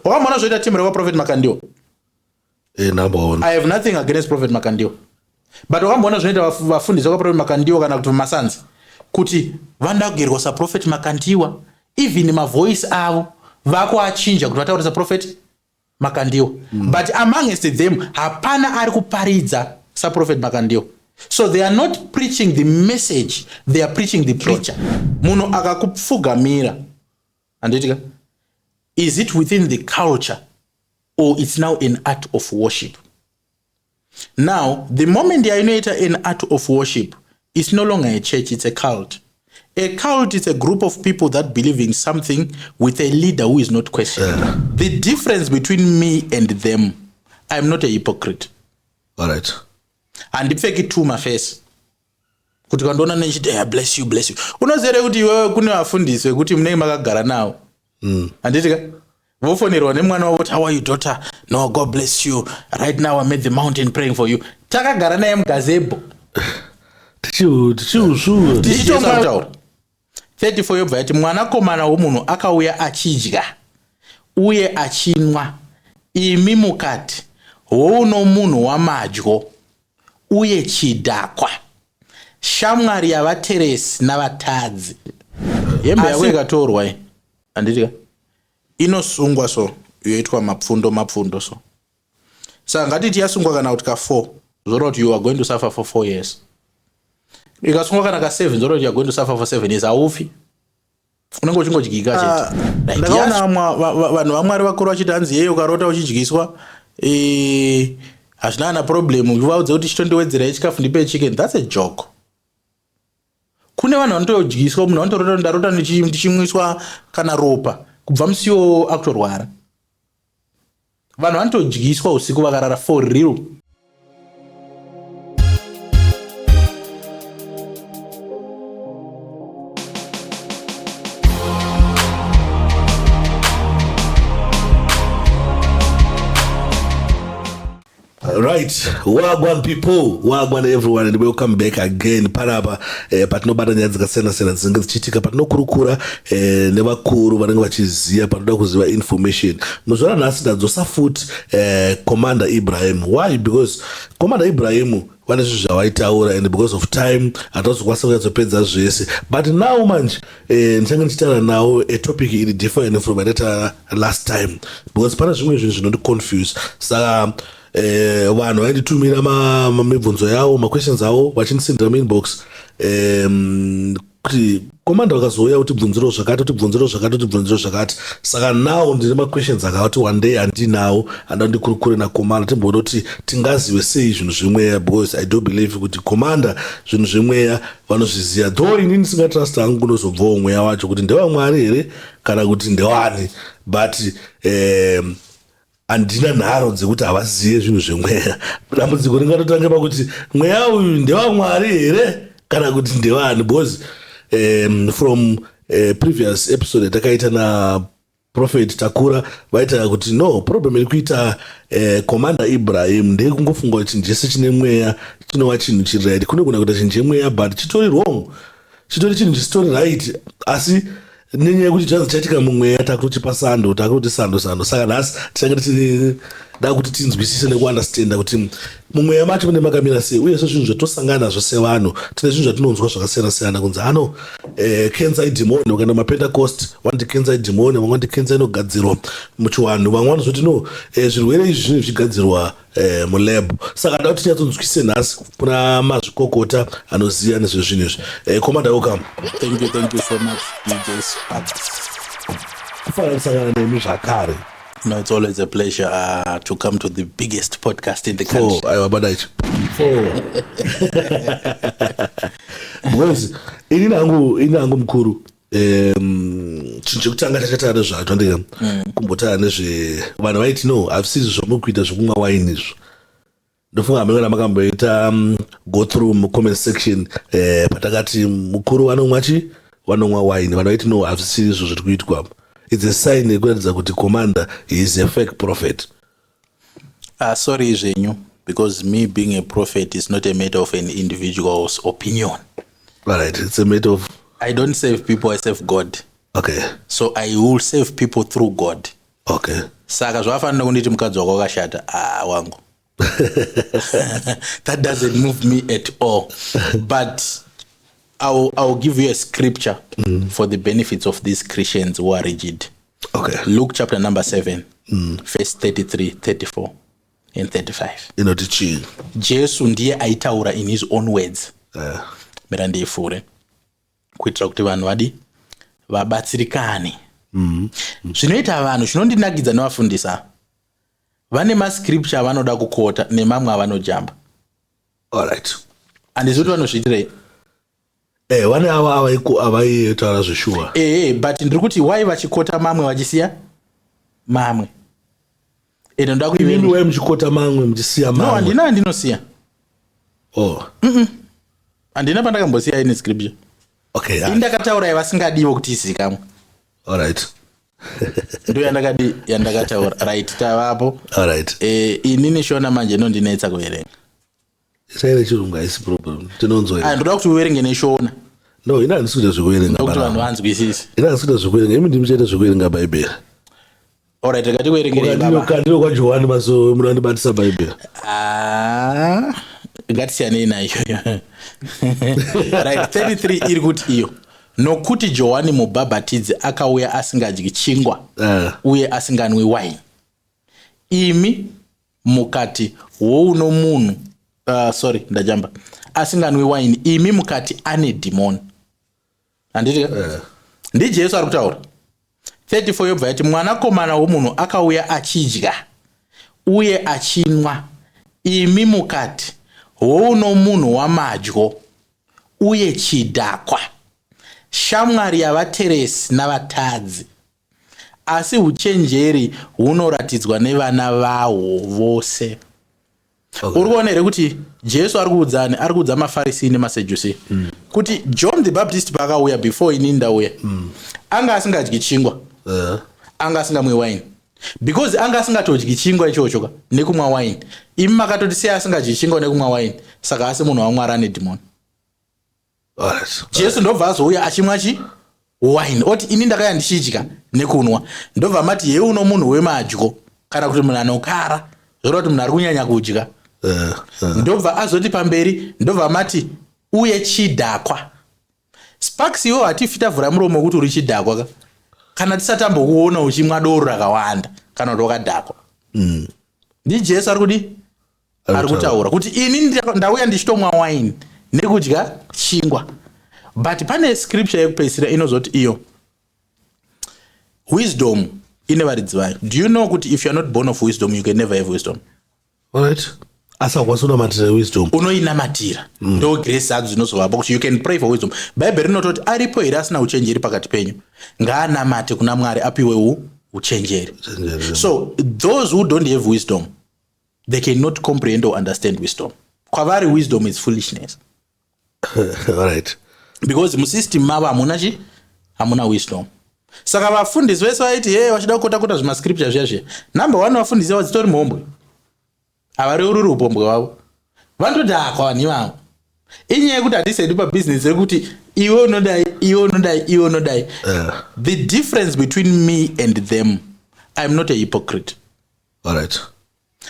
Wakamboona zvoita team rekwaProphet Makandiwa? Ndamboona. I have nothing against Prophet Makandiwa, but wakamboona zvinoita vafundisi vekwaProphet Makandiwa kana kuti masanzi kuti vanoda kugerwa saProphet Makandiwa, even mavoice avo vakuachinja kuti vataure saProphet Makandiwa. But amongst them hapana ari kuparidza saProphet Makandiwa. So they are not preaching the message, they are preaching the preacher. Munhu akakupfugamira, handiti ka, is it within the culture or it's now an art of worship? Now the moment yainoita an art of worship, it's no longer a church, it's a cult. A cult is a group of people that believe in something with a leader who is not questioned. The difference between me and them, I'm not a hypocrite. All right. Handipfeki two maface kuti kandiona nechiti, "Hey, bless you, bless you." Unoziva here kuti iwewe kune vafundisi vekuti munenge makagara navo, handiti ka, vofonerwa nemwana wavo kuti, "How are you, daughter?" "No, God bless you. Right now I'm at the mountain praying for you." Takagara naye mugazebo. Tichiusvuwa. Tichitonga. 34 yobva yati mwanakomana womunhu akauya achidya uye achinwa, imi mukati, "Houno munhu wamadyo uye chidhakwa, shamwari yavateresi navatadzi." Hembe yako ikatorwa iyi, handiti ka, inosungwa so, yoitwa mapfundo mapfundo so. Saka ngatiti yasungwa kana kuti ka4, zvoreva kuti you are going to suffer for 4 years. Ikasungwa kana ka7, zvoreva kuti you are going to suffer for 7 years. Haufi, unenge uchingodyika chete. Ndakaona vanhu vamwari vakuru vachiti hanzi yeye ukarota uchidyiswa, hazvina kana problem, uchivaudza kuti chitondowedzerai chikafu, ndipe chicken. That's a joke. Kune vanhu vanotodyiswa, munhu vanotorota, "Ndarota ndichimwiswa kana ropa." Kubva musiwo akutorwara. Vanhu vanotodyiswa usiku vakarara, for real. Right, wagwan people, wagwan everyone, and welcome back again panapa patinobata nyaya dzakasiyana siyana dzinenge dzichiitika, patinokurukura nevakuru vanenge vachiziva panoda kuziva information. Muzuva ranhasi ndadzosa futi Commander Ibrahim. Why? Because Commander Ibrahim vane zvinhu zvavaitaura, and because of time hatazokwanisa kunyatsopedza zvese. But now manje ndichange ndichitaura nawo a topic iri different from yataita last time, because pane zvimwe zvinhu zvinondiconfuse. Saka vanhu vainditumira mibvunzo yavo, maquestions avo, vachindisendera muinbox kuti Commander vakazouya kuti bvunziro zvakati, kuti bvunziro zvakati, kuti bvunziro zvakati. Saka now ndine maquestions akati one day handinawo anoda ndikurukure naCommander, timboona kuti tingazive sei zvinhu zvemweya, because I do believe kuti Commander zvinhu zvemweya vanozviziva, though inini ndisingatrust hangu kunozobvawo mweya wacho kuti ndewamwari here kana kuti ndewani. But handina nharo dzekuti havazive zvinhu zvemweya. Dambudziko ringatotange pakuti mweya uyu ndewamwari here kana kuti ndewani, because from previous episode yatakaita naProphet Takura, vaita kuti no problem iri kuita Commander Ibrahim ndeyekungofunga kuti chinhu chese chine mweya chinova chinhu chiri right. Kunogona kuita chinhu chemweya but chitori wrong, chitori chinhu chisitori right, asi nenyaya yekuti chanzi chaitika mumweya, takutochipa sando, takutoti sando sando. Saka nhasi tichange tichida kuti tinzwisise nekuunderstanda kuti mumweya macho mune makamira sei, uye sezvinhu zvatosangana nazvo sevanhu. Tine zvinhu zvatinonzwa zvakasiyana siyana kunzi ano cancer idhimoni. Ukaenda mapentecost vanoti cancer idhimoni, vamwe vanoti cancer inogadzirwa muchiwanhu, vamwe vanozoti no, zvirwere izvi zvinenge zvichigadzirwa mulab. Saka nda kuti tinyatsonzwise nhasi kuna mazvikokota anoziva nezvezvinhu izvi. Commander, welcome. Thank you, thank you so much, DJ Sparks. Kufanira kusangana nemi zvakare. No, it's always a pleasure to come to the biggest podcast in the country. Four, aiwa, bada ichi four, because ini hangu mukuru, chinhu chekutanga chachataura nezvacho, andika kumbotaura nezve vanhu vaiti no, hazvisizvo zvamuri kuita zvekumwa waini izvo. Ndofunga hamene kana makamboita go through mucomment section patakati mukuru vanomwa chi vanomwa waini, vanhu vaiti no, hazvisiri izvo zviri kuitwa, it's a sign yekuratidza kuti Commander is a fake prophet. Sorry zvenyu, because me being a prophet is not a matter of an individual's opinion. All right, it's a matter of I don't save people, I save God. So I will save people through God. Okay. Saka zvavafanira kunditi mukadzi wako wakashata, ah, wangu, that doesn't move me at all. But I'll give you a scripture for the benefits of these Christians who are rigid. Luke chapter number 7, verse 33, 34 and 35. Inoti chii? Jesu ndiye aitaura in his own words. Mira ndiifure kuitira kuti vanhu vadi vabatsirikane. Zvinoita vanhu, zvinondinakidza nevafundisa, vane mascripture avanoda kuquota nemamwe avanojamba. Handizi kuti vanozviitirei. Vane ava avaitaura zveshuwa. Ehe, but ndiri kuti why vachiquota mamwe vachisiya mamwe? Ende ndoda Imimi kuiverenga. Wai muchiquota mamwe muchisiya No. mamwe? Handina handinosiya. Oh. Handina pandakambosiya ine scripture. Ini ndakataura yavasingadivo kuti izikamwe. Ndo yandakadi yandakataura. Right, tavapo. Inini Shona manje inondinetsa kuverenga. Isaire Chirungu, haisi problem, tinonzwa. Ah, ndoda kuti uverenge neShona. No, ina handisi kuita zvekuverenga. Ndokuti vanhu vanzwisise. Ina handisi kuita zvekuverenga, imi ndimi muchaita zvekuverenga Bhaibheri. Alright, rega tikuverengerei, baba. Kandiro kwaJohani maso munondibatisa Bhaibheri. Ah, ngatisiyanei nayo. Right, 33 iri kuti iyo, nokuti Johani Mubhabhatidzi akauya asingadyi chingwa uye asinganwi waini, imi mukati, wouno munhu, sorry, ndajamba, asinganwi waini, imi mukati ane dhimoni. Handiti ka? NdiJesu ari kutaura. 34 yobva yati, mwanakomana womunhu akauya achidya uye achinwa, imi mukati, houno munhu wamadyo uye chidhakwa, shamwari yavateresi navatadzi. Asi uchenjeri hunoratidzwa nevana vahwo vose. Uri kuona here kuti Jesu ari kuudzani? Ari kuudza maFarisi nemaSejusi kuti John the Baptist paakauya, before inini ndauya, anga asingadyi chingwa, anga asingamwi waini. Because anga asingatodyi chingwa ichocho ka nekumwa waini, imi makatoti sei asingadyi chingwa nekumwa waini, saka asi munhu waMwari ane dhimoni. Jesu ndobva azouya achimwa chi waini, oti ini ndakaya ndichidya nekunwa, ndobva mati yeuno munhu wemadyo, kana kuti munhu anokara, zvoreva kuti munhu ari kunyanya kudya. Ndobva azoti pamberi, ndobva mati uye chidhakwa. Sparks, iwo hatifi tavhura muromo wekuti uri chidhakwa ka kana tisati tambokuona uchimwa doro rakawanda kana kuti wakadhakwa. NdiJesu ari kudi ari kutaura kuti ini ndauya ndichitomwa waini nekudya chingwa. But pane scripture yekupedzisira inozoti iyo wisdom ine varidzi vayo. Do you know kuti if you are not born of wisdom, you can never have wisdom? Alright, asi haukwanisi kunamatira wisdom. Unoinamatira. Ndo grace dzadzo dzinozovapo kuti you can pray for wisdom. Bhaibheri rinototi, aripo here asina uchenjeri pakati penyu? Ngaanamate kuna Mwari apiwe uchenjeri. Uchenjeri. So those who don't have wisdom, they cannot comprehend or understand wisdom. Kwavari wisdom is foolishness. Because musystem mavo hamuna chi hamuna wisdom. Saka vafundisi vese vaiti ye vachida kuquota quota zvimascripture zviya zviya, number one, vafundisi ava dzitori mhombwe, havareururi upombwe hwavo, vanotodhakwa vanhu ivavo. Inyaya yekuti hatisedu pabhizinesi rekuti iwe unodai, iwe unodai, iwe unodai. The difference between me and them, I'm not a hypocrite.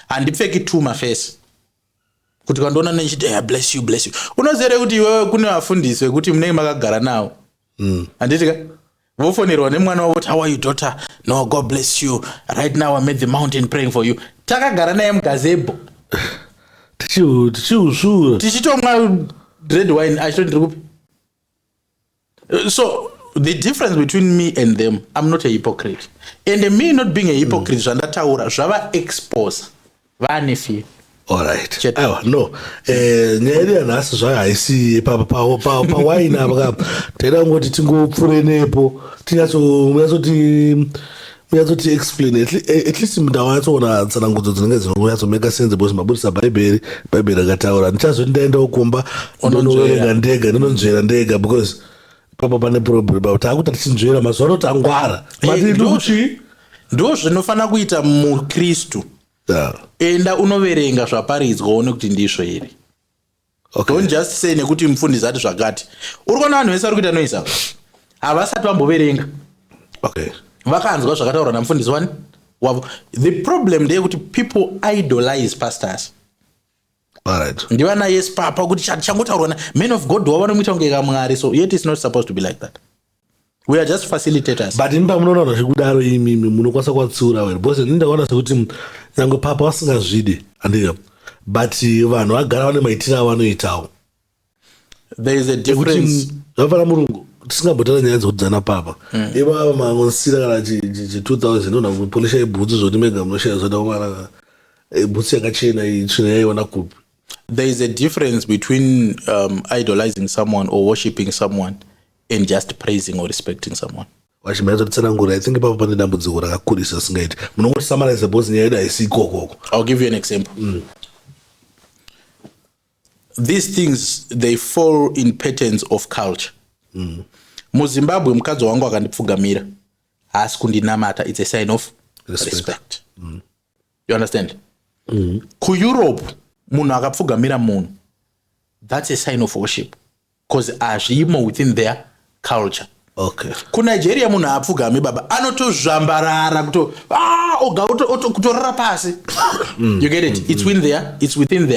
Handipfeki two maface kuti kandiona nechiti, "Hey, bless you, bless you." Unoziva here kuti iwewe kune vafundisi vekuti munenge makagara navo, handiti ka, vofonerwa nemwana wavo kuti, "How are you, daughter?" "No, God bless you. Right now I'm at the mountain praying for you." Takagara naye mugazebo. Tichiusvura. Tichitomwa red wine, achitoti ndiri kupi. So the difference between me and them, I'm not a hypocrite. And me not being a hypocrite, zvandataura zvava expose vane fear. Alright. Chete. Aiwa, no, nyaya yedu yanhasi zvayo haisi pawaini apa kapa. Taida kungoti tingopfuure nepo, tinyatsoti munyatsoti explain at least ndawanyatsoona tsanangudzo dzinenge dzinonyatsomake sense, because mabudisa Bhaibheri, Bhaibheri rakataura. Ndichazoti ndaendawo kumba ndonoverenga ndega, ndinonzvera ndega, because papa pane problem pa taakuti tichinzvera mazuva ano tangwara. Mati ndikuchii? Ndo zvinofanira kuita mukristu. Enda unoverenga zvaparidzwa, uone kuti ndizvo here. Don't just say nekuti mufundisi ati zvakati. Uri kuona vanhu vese vari kuita noise ava havasati vamboverenga. Vakanzwa zvakataurwa namufundisi wani. Wavo. The problem ndeyekuti people idolize pastors. Ndivana yes papa, kuti changotaurwa na man of God wavo vanomuita kunge kamwari. So yet it's not supposed to be like that. We are just facilitators. But imi pamunoona vanhu vachikudaro, imimi munokwanisa kuvatsiura here? Because ini ndakaona sekuti nyange papa vasingazvidi, handika, but vanhu vagara vane maitiro avanoitawo. There is a difference. Zvafana murungu, tisingambotaura nyaya dzekudzana papa, ivava mangosira kana chi 2000 ona kupolisha ibhutsu, zvoti mega munoshaya zvoda kumana bhutsu yakachena, itsvina yaiona kupi? There is a difference between idolizing someone or worshipping someone and just praising or respecting someone. Vachimhanyatotsanangura, I think ipapo pane dambudziko rakakurisa singaiti. Munongotisamaraiza because nyaya yedu haisi ikokoko. I'll give you an example. These things, they fall in patterns of culture. MuZimbabwe, mukadzi wangu akandipfugamira, haasi kundinamata. It's a sign of respect. Respect. You understand? KuEurope, munhu akapfugamira munhu, that's a sign of worship because hazvimo within their culture. KuNigeria, munhu haapfugami baba, anotozvambarara kuto, ah, oga kutorara pasi. You get it? It's within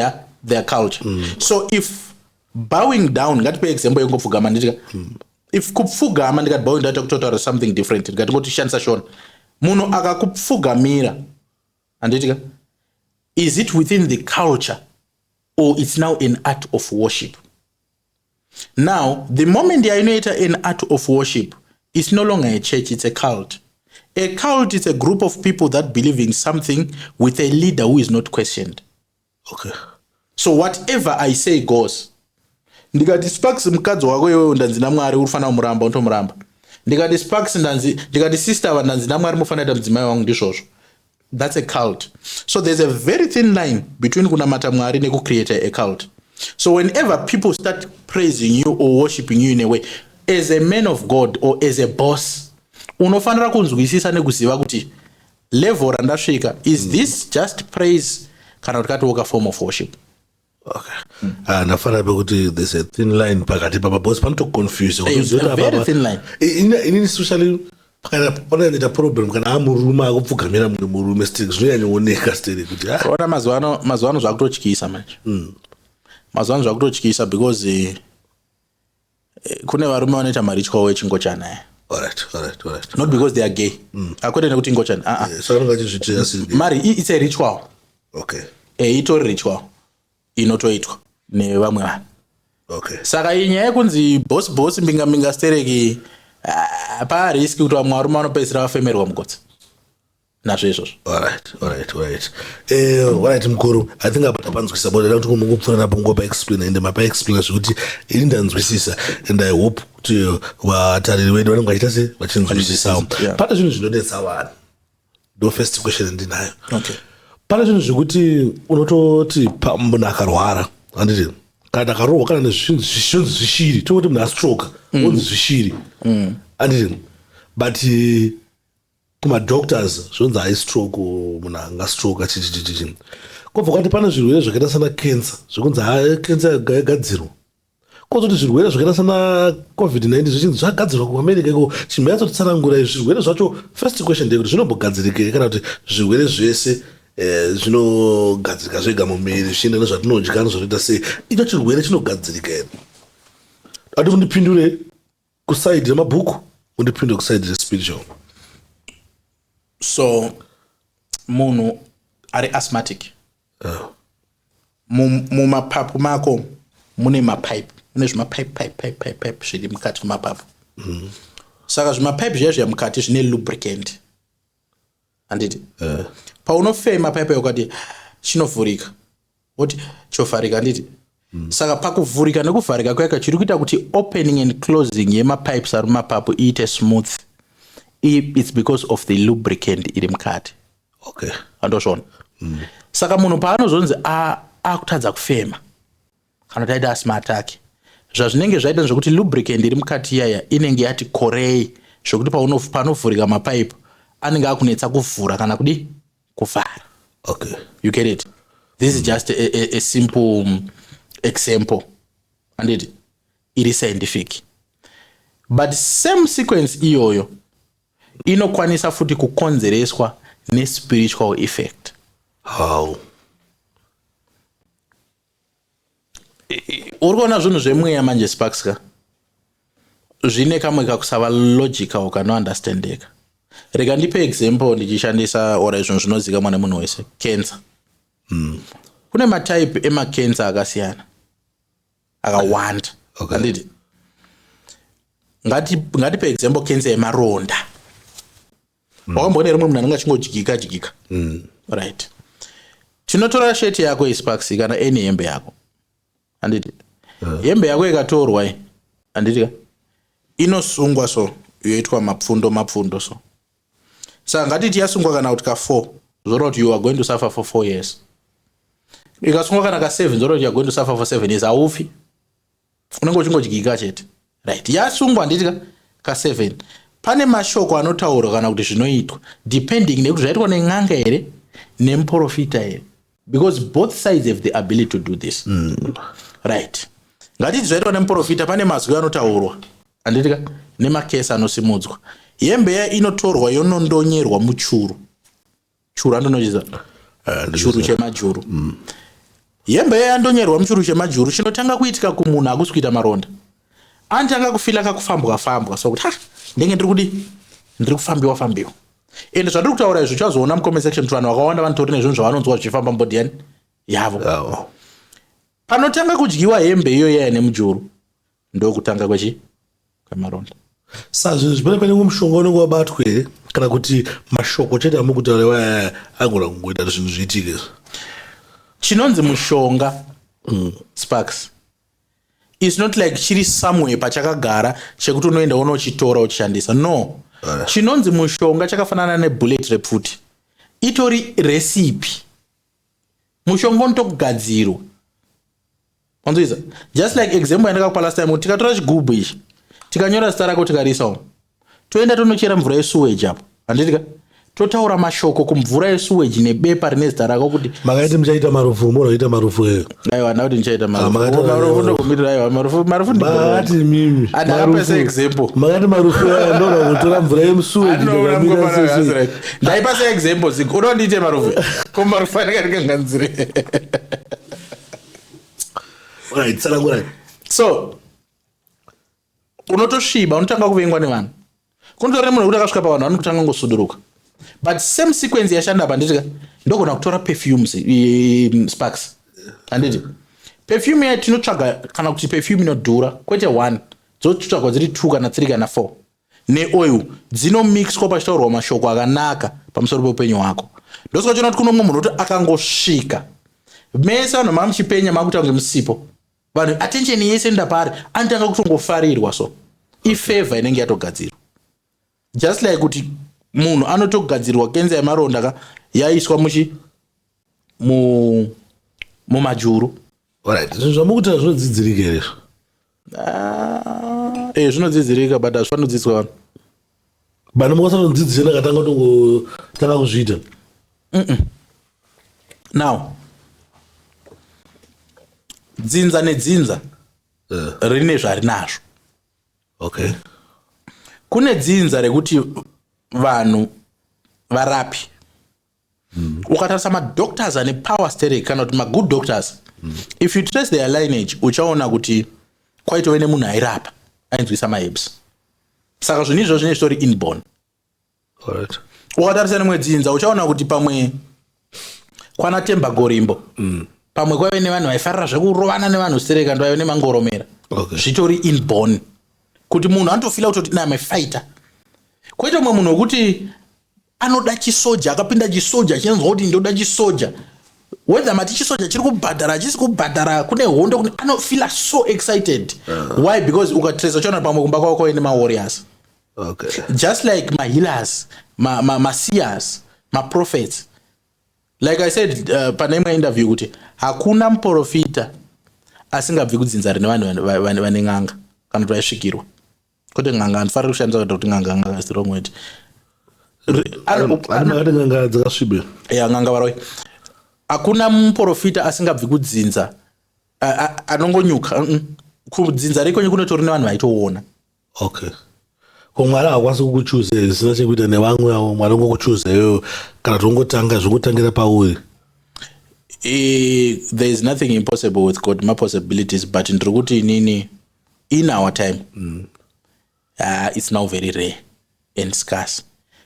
their culture. So if bowing down, ngatipe example yengopfugama, nditika if kupfugama, ndikati bowing down, takutotaura something different. Ndikati ngotishandisa shona, munhu akakupfugamira, handitika, is it within the culture or it's now an art of worship? Now, the moment yainoita an art of worship, it's no longer a church, it's a cult. A cult is a group of people that believe in something with a leader who is not questioned. So whatever I say goes. Ndikati, "Sparks, mukadzi wako iwewe, ndanzi naMwari uri fanira kumuramba," unotomuramba. Ndikati, "Sparks, ndanzi," ndikati, "Sister ava, ndanzi naMwari mufanira kuita mudzimai wangu," ndizvozvo. That's a cult. So there's a very thin line between kunamata Mwari nekucreate a cult. So whenever people start praising you or worshiping you in a way, as a man of God or as a boss, unofanira kunzwisisa nekuziva kuti level randasvika, is this just praise kana kuti katowoka form of worship? Okay. Ah, ndafanira pekuti there's a thin line pakati papa because panotoconfuse. It's a very thin line. Inini especially kana panonyanyoita problem kana amurume akupfugamira mumwe murume still, zvinonyanyooneka still kuti ah, Ona, mazuva ano zvakutotyisa manje. Mazuva ano zvakutotyisa because kune varume vanoita maritual wechingochana aya. Not because they are gay, akwete nekuti ingochani, ah, ah. Saka anonge achizviitira asiri Mari it's a ritual. Itori ritual inotoitwa nevamwe vanhu. Saka iyi nyaya yekunzi boss boss, mbinga mbinga stereki, ah, parisk kuti vamwe varume vanopedzisira vafemerwa mugotsi nazvo izvozvo. Alright, mukuru, I think apa tapanzwisisa, but kuti mungopfuura napo ngopa explain, ende mapa explain zvekuti ini ndanzwisisa, and I hope kuti vatariri vedu vanenge vachiita se vachinzwisisawo. Pane zvinhu zvinonetsa vanhu, ndo first question ndinayo. Pane zvinhu zvekuti unototi munhu akarwara, handiti, kana akarohwa kana nezvinhu zvinonzi zvishiri, tongoti munhu astroke, onzi zvishiri, handiti, but kumadoctors zvonzi haistroke, munhu angastroke chichichichichi. Kwobva kwati pane zvirwere zvakaita sana cancer, zvekunzi ha, cancer yagadzirwa. Kwozoti zvirwere zvakaita sana COVID-19 zvichinzi zvagadzirwa kuAmerica iko. Chimhanyatsotitsanangura izvi zvirwere zvacho. First question ndeyekuti zvinombogadzirikei, kana kuti zvirwere zvese zvinogadzirika zvega mumuviri zvichienda nezvatinodya nezvatoita sei? Icho chirwere chinogadzirika here? Ati mundipindure kuside remabhuku, mundipindure kuside respiritual. So munhu ari asthmatic, mumapapu mako mune mapipe, mune zvimapipe, pipe, pipe, pipe, pipe zviri mukati memapapu. Saka zvimapipe zviya zviya mukati zvine lubricant, handiti? Paunofema pipe ukati chinovhurika, woti chovharika, handiti? Saka pakuvhurika nekuvharika kwaika, chiri kuita kuti opening and closing yemapipes ari mumapapu iite smooth, it's because of the lubricant iri mukati. Andozvona. Saka munhu paanozonzi akutadza kufema kana kuti aita asthma attack, zvazvinenge zvaita zvekuti lubricant iri mukati iyaya inenge yati korei, zvekuti panovhurika mapaipu anenge akunetsa kuvhura kana kudi kuvhara. You get it? This is just a simple example, anditi, iri scientific, but same sequence iyoyo inokwanisa futi kukonzereswa. Nespiritual effect. How? Uri kuona zvinhu zvemweya manje, Sparks, ka zvine kamwe kakusava logical kanounderstandeka. Rega ndipe example ndichishandisa ora zvinhu zvinozikamwa nemunhu wese, cancer. Kune matype emacancer akasiyana akawanda. Handiti ngatipe example cancer yemaronda. Wakamboona rimwe munhu anenge achingodyika dyika? Right, tinotora sheti yako iSparks kana any hembe yako, handiti hembe yako ikatorwa iyi, handiti ka inosungwa so, yoitwa mapfundo mapfundo so. Saka ngatiti yasungwa kana kuti ka4, zvoreva kuti you are going to suffer for 4 years. Ikasungwa kana ka7, zvoreva kuti you are going to suffer for 7 years. Haufi, unenge uchingodyika chete. Right, yasungwa, handiti ka ka7, pane mashoko anotaurwa kana kuti zvinoitwa depending nekuti zvaitwa nen'anga here, nemuprofita here, because both sides have the ability to do this. Right, ngatiti zvaitwa nemuprofita, pane mazwi anotaurwa, handiti ka, nemakesi anosimudzwa. Hembe iya inotorwa yonondonyerwa muchuru. Churu andonochiza? Churu chemajuru. Hembe iya yandonyerwa muchuru chemajuru, chinotanga kuitika kumunhu hakusi kuita maronda. Anotanga kufeela kakufambwa fambwa, so kuti ha, ndenge ndiri kudi, ndiri kufambiwa fambiwa. Ende zvandiri kutaura izvi, uchazoona mucomment section kuti vanhu vakawanda vanotori nezvinhu zvavanonzwa zvichifamba mubody yani yavo. Panotanga kudyiwa hembe iyo yaya nemujuru, ndokutanga kwechi kwemaronda. Sa zvinhu zvipane pane mushonga unenge wabatwa here, kana kuti mashoko chete amukutaura iwaya agona kungoita kuti zvinhu zviitike? Chinonzi mushonga, Sparks, it's not like chiri somewhere pachakagara chekuti unoenda unochitora uchishandisa. No, chinonzi mushonga chakafanana nebullet repfuti, itori recipe. Mushonga unotogadzirwa, wanzoisa. Just like example yandakakupa last time, kuti tikatora chigubhu ichi, tikanyora zita rako, tikarisa umu, toenda tonochera mvura yesuweji apo, handiti ka, totaura mashoko kumvura yesuweji nebepa rine zita rako kuti Makaiti muchaita marufu, munoita marufu eyo? Aiwa, ndakuti ndichaita Ah, makataura marufu ndokumirira. Aiwa, marufu, marufu. Makati mimi Andakapa seexample. Makati marufu aya ndoda kutora mvura yemusuweji. Ndaipa seexample. Zig unoda ndiite marufu ko marufu anenge ndikanganzire. Right, tsanangurai. So unotosviba, unotanga kuvengwa nevanhu. Kunotora munhu wekuti akasvika pavanhu vanotanga ngosuduruka. But same sequence yashanda apa, handiti ka, ndogona kutora perfumes, Sparks, handiti perfume iya tinotsvaga, kana kuti perfume inodhura, kwete one, dzotsvagwa dziri two kana three kana four, neoil dzinomixwa, pachitaurwa mashoko akanaka pamusoro peupenyu hwako. Ndosaka chiona kuti kuno mumwe munhu kuti akangosvika, mese vanhu mamuchipenya, makuita kunge musipo. Vanhu attention yese inoenda paari, anotanga kutongofarirwa. So ifavor inenge yatogadzirwa, just like kuti munhu anotogadzirwa kenza yemaronda ka yaiswa muchi mumajuru. Alright, zvinhu zvamukutaura zvinodzidzirika here izvo? Ah, zvinodzidzirika, but hazvifaniri kudzidziswa vanhu. Bana mukasatodzidzisa, ndakatanga kutongotanga kuzviita. Now dzinza nedzinza rine zvarinazvo. Kune dzinza rekuti vanhu varapi. Ukatarisa madoctors ane power sterek, kana kuti magood doctors, if you trace their lineage, uchaona kuti kwaitove nemunhu airapa, ainzwisa maherbs. Saka zvinhu izvozvo zvine zvitori inborn. Ukatarisa rimwe dzinza, uchaona kuti pamwe kwana Temba Gorimbo, pamwe kwaive nevanhu vaifarira zvekurovana nevanhu stereka, ndo vaive nemangoromera. Zvitori inborn kuti munhu anotofeela kutoti I'm a fighter. Kwete mumwe munhu wekuti anoda chisoja, akapinda chisoja, achinzwa kuti ndoda chisoja, whether mati chisoja chiri kubhadhara, hachisi kubhadhara, kune hondo kune, anofeela so excited. Why? Because ukatresa, uchaona pamwe kumba kwavo kwaive nemawarriors. Just like mahealers, maseers, maprophets. Like I said pane imwe interview kuti hakuna muprofita asingabvi kudzinza rine vanhu vane n'anga kana kuti vaisvikirwa. Kwete n'anga, handifariri kushandisa kuita kuti n'anga. N'anga is the wrong word. Ati makati n'anga dzakasviba. Ya, n'anga, varoi. Hakuna muprofita asingabvi kudzinza anongonyuka. Kudzinza rekonye kunotori nevanhu vaitoona. Okay, Ko Mwari haakwanisi kukuchuza zvisina chekuita nevamwe avo. Mwari ongokuchuza iwewe, kana kuti ongotanga zvokutangira pauri? There is nothing impossible with God, mapossibilities, but ndiri kuti inini, in our time, it's now very rare and scarce,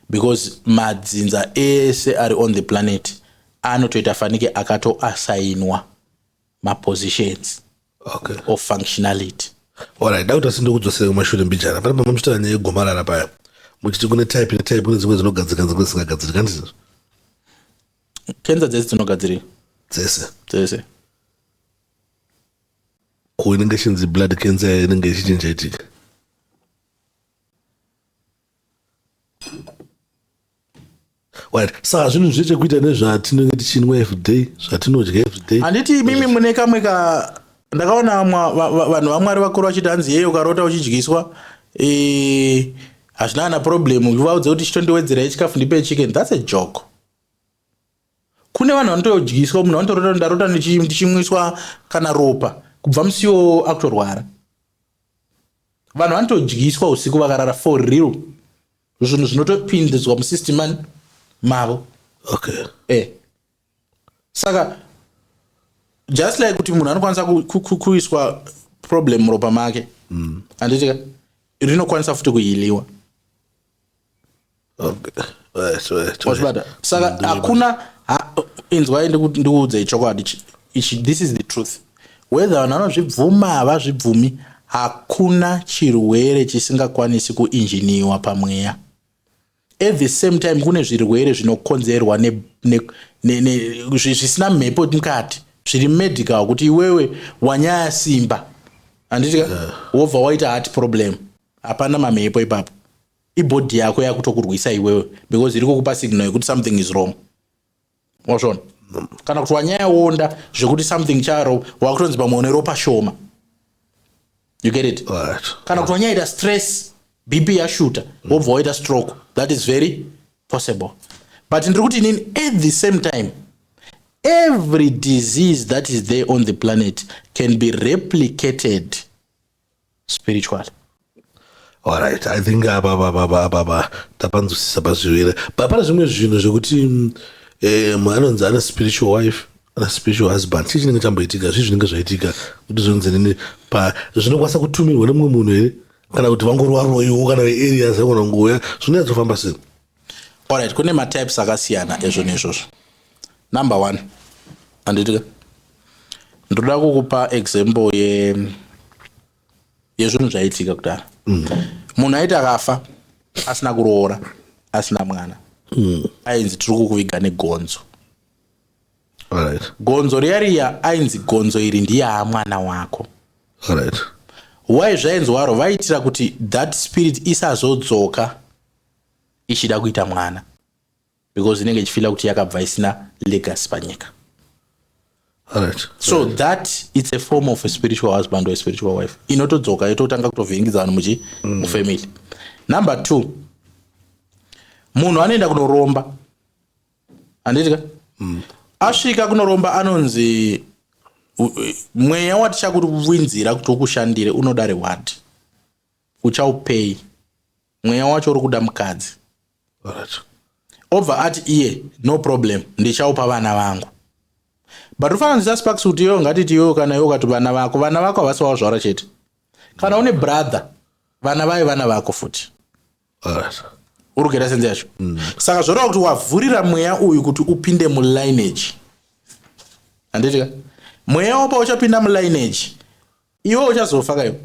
because madzinza ese ari on the planet anotoita fanike akatoasainwa mapositions of functionality. Alright, da kuti asi ndikudzosere kumashure mbijana. Pane pamuchitaura nyaya yegomarara paya, muchiti kune type netype, kune dzimwe dzinogadzirika, dzimwe dzisingagadzirika, handizvo? Kenza dzese dzinogadzirika. Dzese? Dzese. Ko inenge ichinzi blood cancer, inenge ichichinja itika? Right, saka zvinhu zvine chekuita nezvatinenge tichinwa everyday, zvatinodya everyday? Handiti imimi mune kamwe ka ndakaona vanhu vaMwari vakuru vachiti, hanzi yeye ukarota uchidyiswa, hazvina kana problem, vaudze kuti chitondiwedzerai chikafu, ndipe chicken. That's a joke. Kune vanhu vanotodyiswa, munhu vanotorota, ndarota ndichimwiswa kana ropa, kubva musiwo akutorwara. Vanhu vanotodyiswa usiku vakarara, for real, zvinhu zvinotopindidzwa musystem ani mavo. Saka just like kuti munhu anokwanisa kuiswa problem muropa make, handitika, rinokwanisa futi kuhealiwa. Wazvibata? Saka hakuna inzwai, ndikuudzei chokwadi ichi. This is the truth, whether vanhu vanozvibvuma, havazvibvumi, hakuna chirwere chisingakwanisi kuinjiniwa pamweya. At the same time, kune zvirwere zvinokonzerwa zvisina mhepo mukati, zviri medical, kuti iwewe wanyaya simba, handitika, wobva waita heart problem. Hapana mamhepo ipapo, ibody yako yakutokurwisa iwewe, because iri kukupa signal yekuti something is wrong. Wazvona? Kana kuti wanyaya zvekuti something charo, wakutonzi pamwe une ropa shoma. You get it? Kana kuti wanyaita stress, BP yashuta, wobva waita stroke. That is very possible. But ndiri kuti inini, at the same time, every disease that is there on the planet can be replicated spiritually. Alright, I think apa tapanzwisisa pazvirwere, but pane zvimwe zvinhu zvekuti munhu anonzi ane spiritual wife, ane spiritual husband. Chii chinenge chamboitika? Zvii zvinenge zvaitika kuti zvonzi nini pa zvinokwanisa kutumirwa nemumwe munhu here, kana kuti vangorwaroiwo, kana veareas agona kungouya? Zvinonyatsofamba sei? Alright, kune matypes akasiyana ezvo neizvozvo. Number one, handitika, ndoda kukupa example yezvinhu zvaiitika kudhara. Munhu aiti akafa asina kuroora, asina mwana, ainzi tiri kukuviga negonzo. Gonzo riya riya, ainzi gonzo iri ndiyaa mwana wako. Why zvainzwaro? Vaitira kuti that spirit isazodzoka ichida kuita mwana, because inenge ichifeela kuti yakabva isina legacy panyika. So that it's a form of a spiritual husband or a spiritual wife inotodzoka yototanga kutovhiringidza vanhu muchi mufamily. Number two, munhu anoenda kunoromba, handitika, asvika kunoromba anonzi mweya watichakuwinzira kuti ukushandire unoda reward, uchaupei? Mweya wacho uri kuda mukadzi. Obva ati iye, "No problem, ndichaupa vana vangu." But ufananisa, Sparks, kuti iwewe, ngatiti iwewe, kana iwe ukati vana vako, vana vako havasi vazvara chete. Kana une brother, vana vai vana vako futi. Uri kuita sense yacho? Saka zvoreva kuti wavhurira mweya uyu kuti upinde mulineage, handitika? Mweya wapa uchapinda mulineage, iwe uchazofa kayo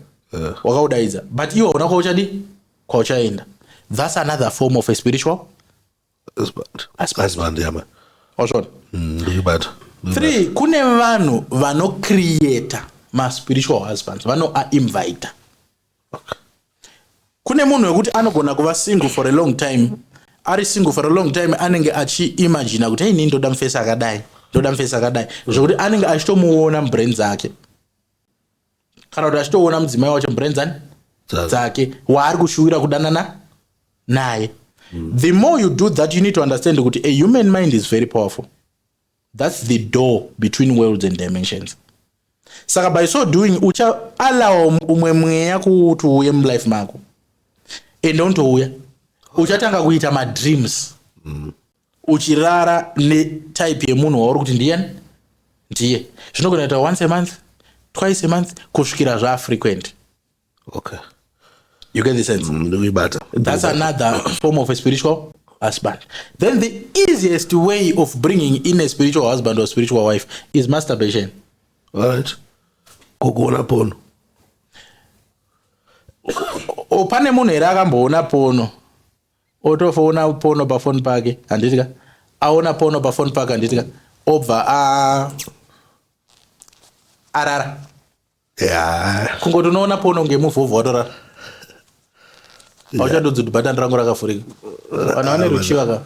wakaudaidza, but iwe hauna kwauchadi kwauchaenda. That's another form of a spiritual Husband. Husband. Husband, yeah, man. Wazvona? Ndikuibata. Three, kune vanhu vanocreata maspiritual husbands, vanoainvita. Kune munhu wekuti anogona kuva single for a long time. Ari single for a long time, anenge achiimagina kuti, "Hey, ndoda mufesi akadai, ndoda mufesi akadai," zvokuti anenge achitomuona mubrain dzake, kana kuti achitoona mudzimai wacho mubrain dzani? Dzake. Dzake, waari kushuwira kudanana naye. The more you do that, you need to understand kuti a human mind is very powerful. That's the door between worlds and dimensions. Saka by so doing, uchaallow umwe mweya kuti uuye mulife mako. Ende unotouya uchatanga kuita madreams uchirara netype yemunhu wauri kuti ndiyani, ndiye. Zvinogona kuita once a month, twice a month, kusvikira zvafrequent. You get the sense? Ndikuibata. That's another form of a spiritual husband. Then the easiest way of bringing in a spiritual husband or spiritual wife is masturbation. Alright, kokuona porn? O, pane munhu here akamboona porn, otofoona porn pafoni pake, handitika? Aona porn pafoni pake, handitika? Obva a arara. Kungoti unoona porn ngemuvhovho, watorara, auchandodzi kuti bhatani rangu rakavhurika. Vanhu vane ruchiva ka.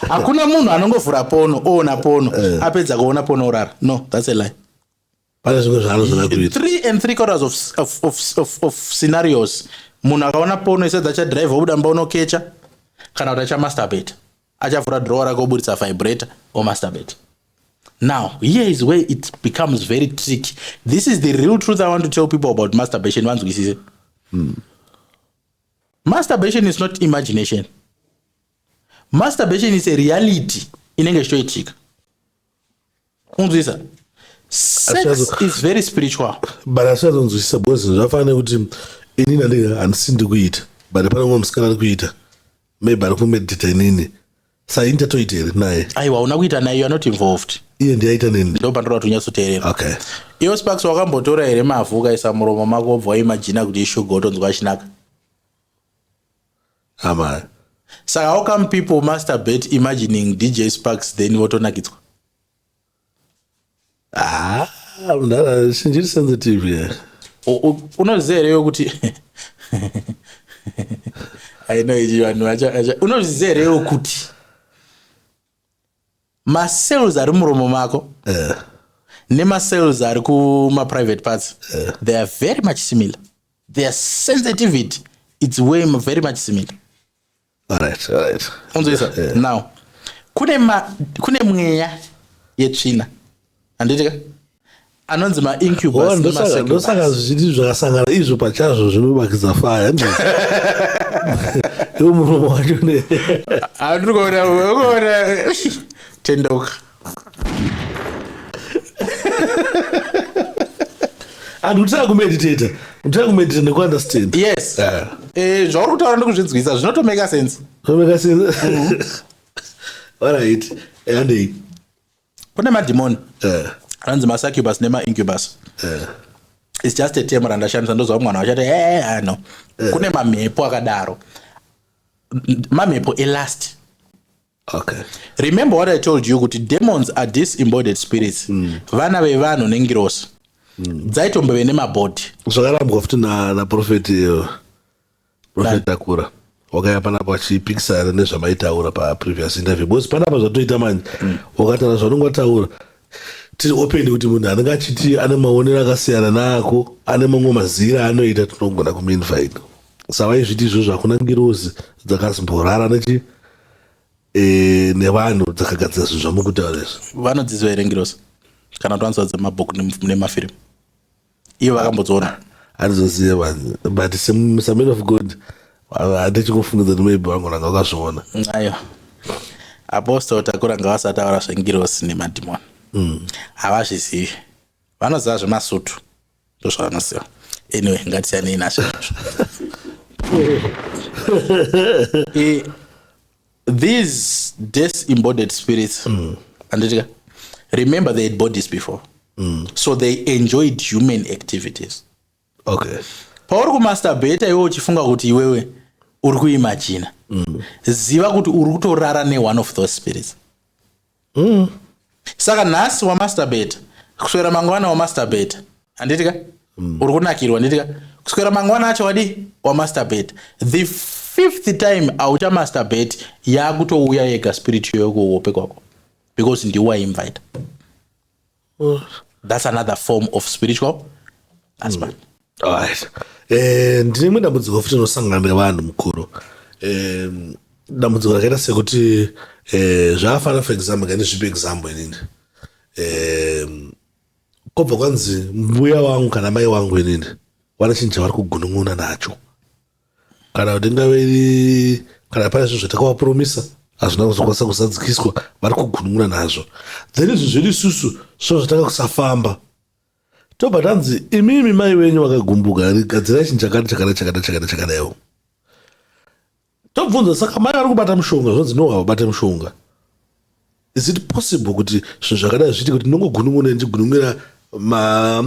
Hakuna munhu anongovhura porn, oona porn, apedza kuona porn, orara. No, that's a lie. Pane zvimwe zvaanozoda kuita. Three and three quarters of scenarios, munhu akaona porn, isedza achadhiraivha, obuda mba, unokecha, kana kuti achamasturbate, achavhura drawer rake, oburitsa vibrator, omasturbate. Now here is where it becomes very tricky. This is the real truth I want to tell people about masturbation, vanzwisise. Masturbation is not imagination. Masturbation is a reality inenge ichitoitika. Unzwisa, sex is very spiritual. But asingazonzwisisa, because zvafanira nekuti inini andinge handisi ndiri kuita, but pane mumwe musikana ari kuita, maybe ari kumedita inini, saka ini tatoita here naye? Aiwa, una kuita naye, you are not involved. Iye ndiaita neni. Ndo pandoda kuti unyatsoteerera. Iwe Sparks, wakambotora here mavhu, ukaisa muromo mako, wobva waimagina kuti ishuga, wotonzwa achinaka? Ama. Saka how come people masturbate imagining DJ Sparks, then votonakidzwa? Ah, mudhara, chinjiri sensitive ye. Unoziva here yokuti, I know ichi vanhu unoziva here yokuti macells ari muromo mako nemacells ari kumaprivate parts, they are very much similar? Their sensitivity, it's way very much similar. Alright. Unzwisa? Now kune mweya yetsvina, handitika, anonzi maincubus Oh, ndosaka nemasuccubus. Zvichiti zvakasangana izvo pachazvo zvinobakidza faya, iwo muromo wacho ne Handiri kuona, tendeuka. Anhu kutanga kumeditata, kutanga kumeditata nekuunderstand. Yes. Zvauri kutaura ndikuzvinzwisa, zvinotomeka sense. Zvinomeka sense. Alright, handei. Kune madhimoni anonzi masuccubus nemaincubus. It's just a term randashandisa, ndozva mwana wachati ano. Kune mamhepo akadaro, mamhepo elust. Remember what I told you, kuti demons are disembodied spirits, vana vevanhu nengirosi dzaitombove nemabhodhi. Zvakarambwa futi naprofeti, Profeti Takura wakaya panapa achipikisana nezvamaitaura paprevious interview, because panapa zvatoita manje, wakataura zvaunenge wataura, tiri open kuti munhu anenge achiti ane maonero akasiyana naako, ane mamwe mazira anoita, tinogona kumuinvite. Savaizviti izvozvo, hakuna ngirozi dzakazomborara nechi nevanhu dzakagadzira zvinhu zvamukutaura izvi. Vanodzidzwa here ngirosi, kana kuti vanoziva dzemabhuku nemafirimu? Ivo vakambodziona? Handizoziva vanhu, but saman of God handichingofungidzwa kuti maybe vangoranga vakazviona. Aiwa, Apostle Takura ngavasataura zvengirosi nemadhimoni. Havazvizivi. Vanoziva zvemasutu, ndozvavanoziva. Anyway, ngatisiyanei nazvo izvozvo. These disembodied spirits, anditika, remember they had bodies before, so they enjoyed human activities. Pauri kumasturbata iwe uchifunga kuti iwewe uri kuimagina, ziva kuti uri kutorara neone of those spirits. Saka nhasi wamasturbata, kuswera mangwana wamasturbata, handitika, uri kunakirwa, handitika, kuswera mangwana acho wadi wamasturbata, the fifth time auchamasturbate, yakutouya yega spirit iyoyo kuhope kwako, because ndiwe wainvita. That's another form of spiritual husband. Alright. Ndine rimwe dambudziko futi rinosangana nevanhu mukuru. Dambudziko rakaita sekuti zvakafanana, for example, ngandizvipe example inini. Kwobva kwanzi mbuya wangu kana mai wangu inini vane chinhu chavari kugunun'una nacho. Kana kuti ingave iri kana pane zvinhu zvatakavapromisa hazvina kuzokwanisa kuzadzikiswa, vari kugunun'una nazvo. Then izvi zvedu isusu zvinhu zvatanga kusafamba, tobva tanzi, "Imimi mai venyu vakagumbuka, gadzirai chinhu chakati, chakadai, chakadai, chakadai, chakadaiwo." Tobvunza, "Saka mai vari kubata mushonga?" Zvonzi, "No, havabate mushonga." Is it possible kuti zvinhu zvakadai zviite, kuti ndinongogunun'una, ndichigunun'ira ma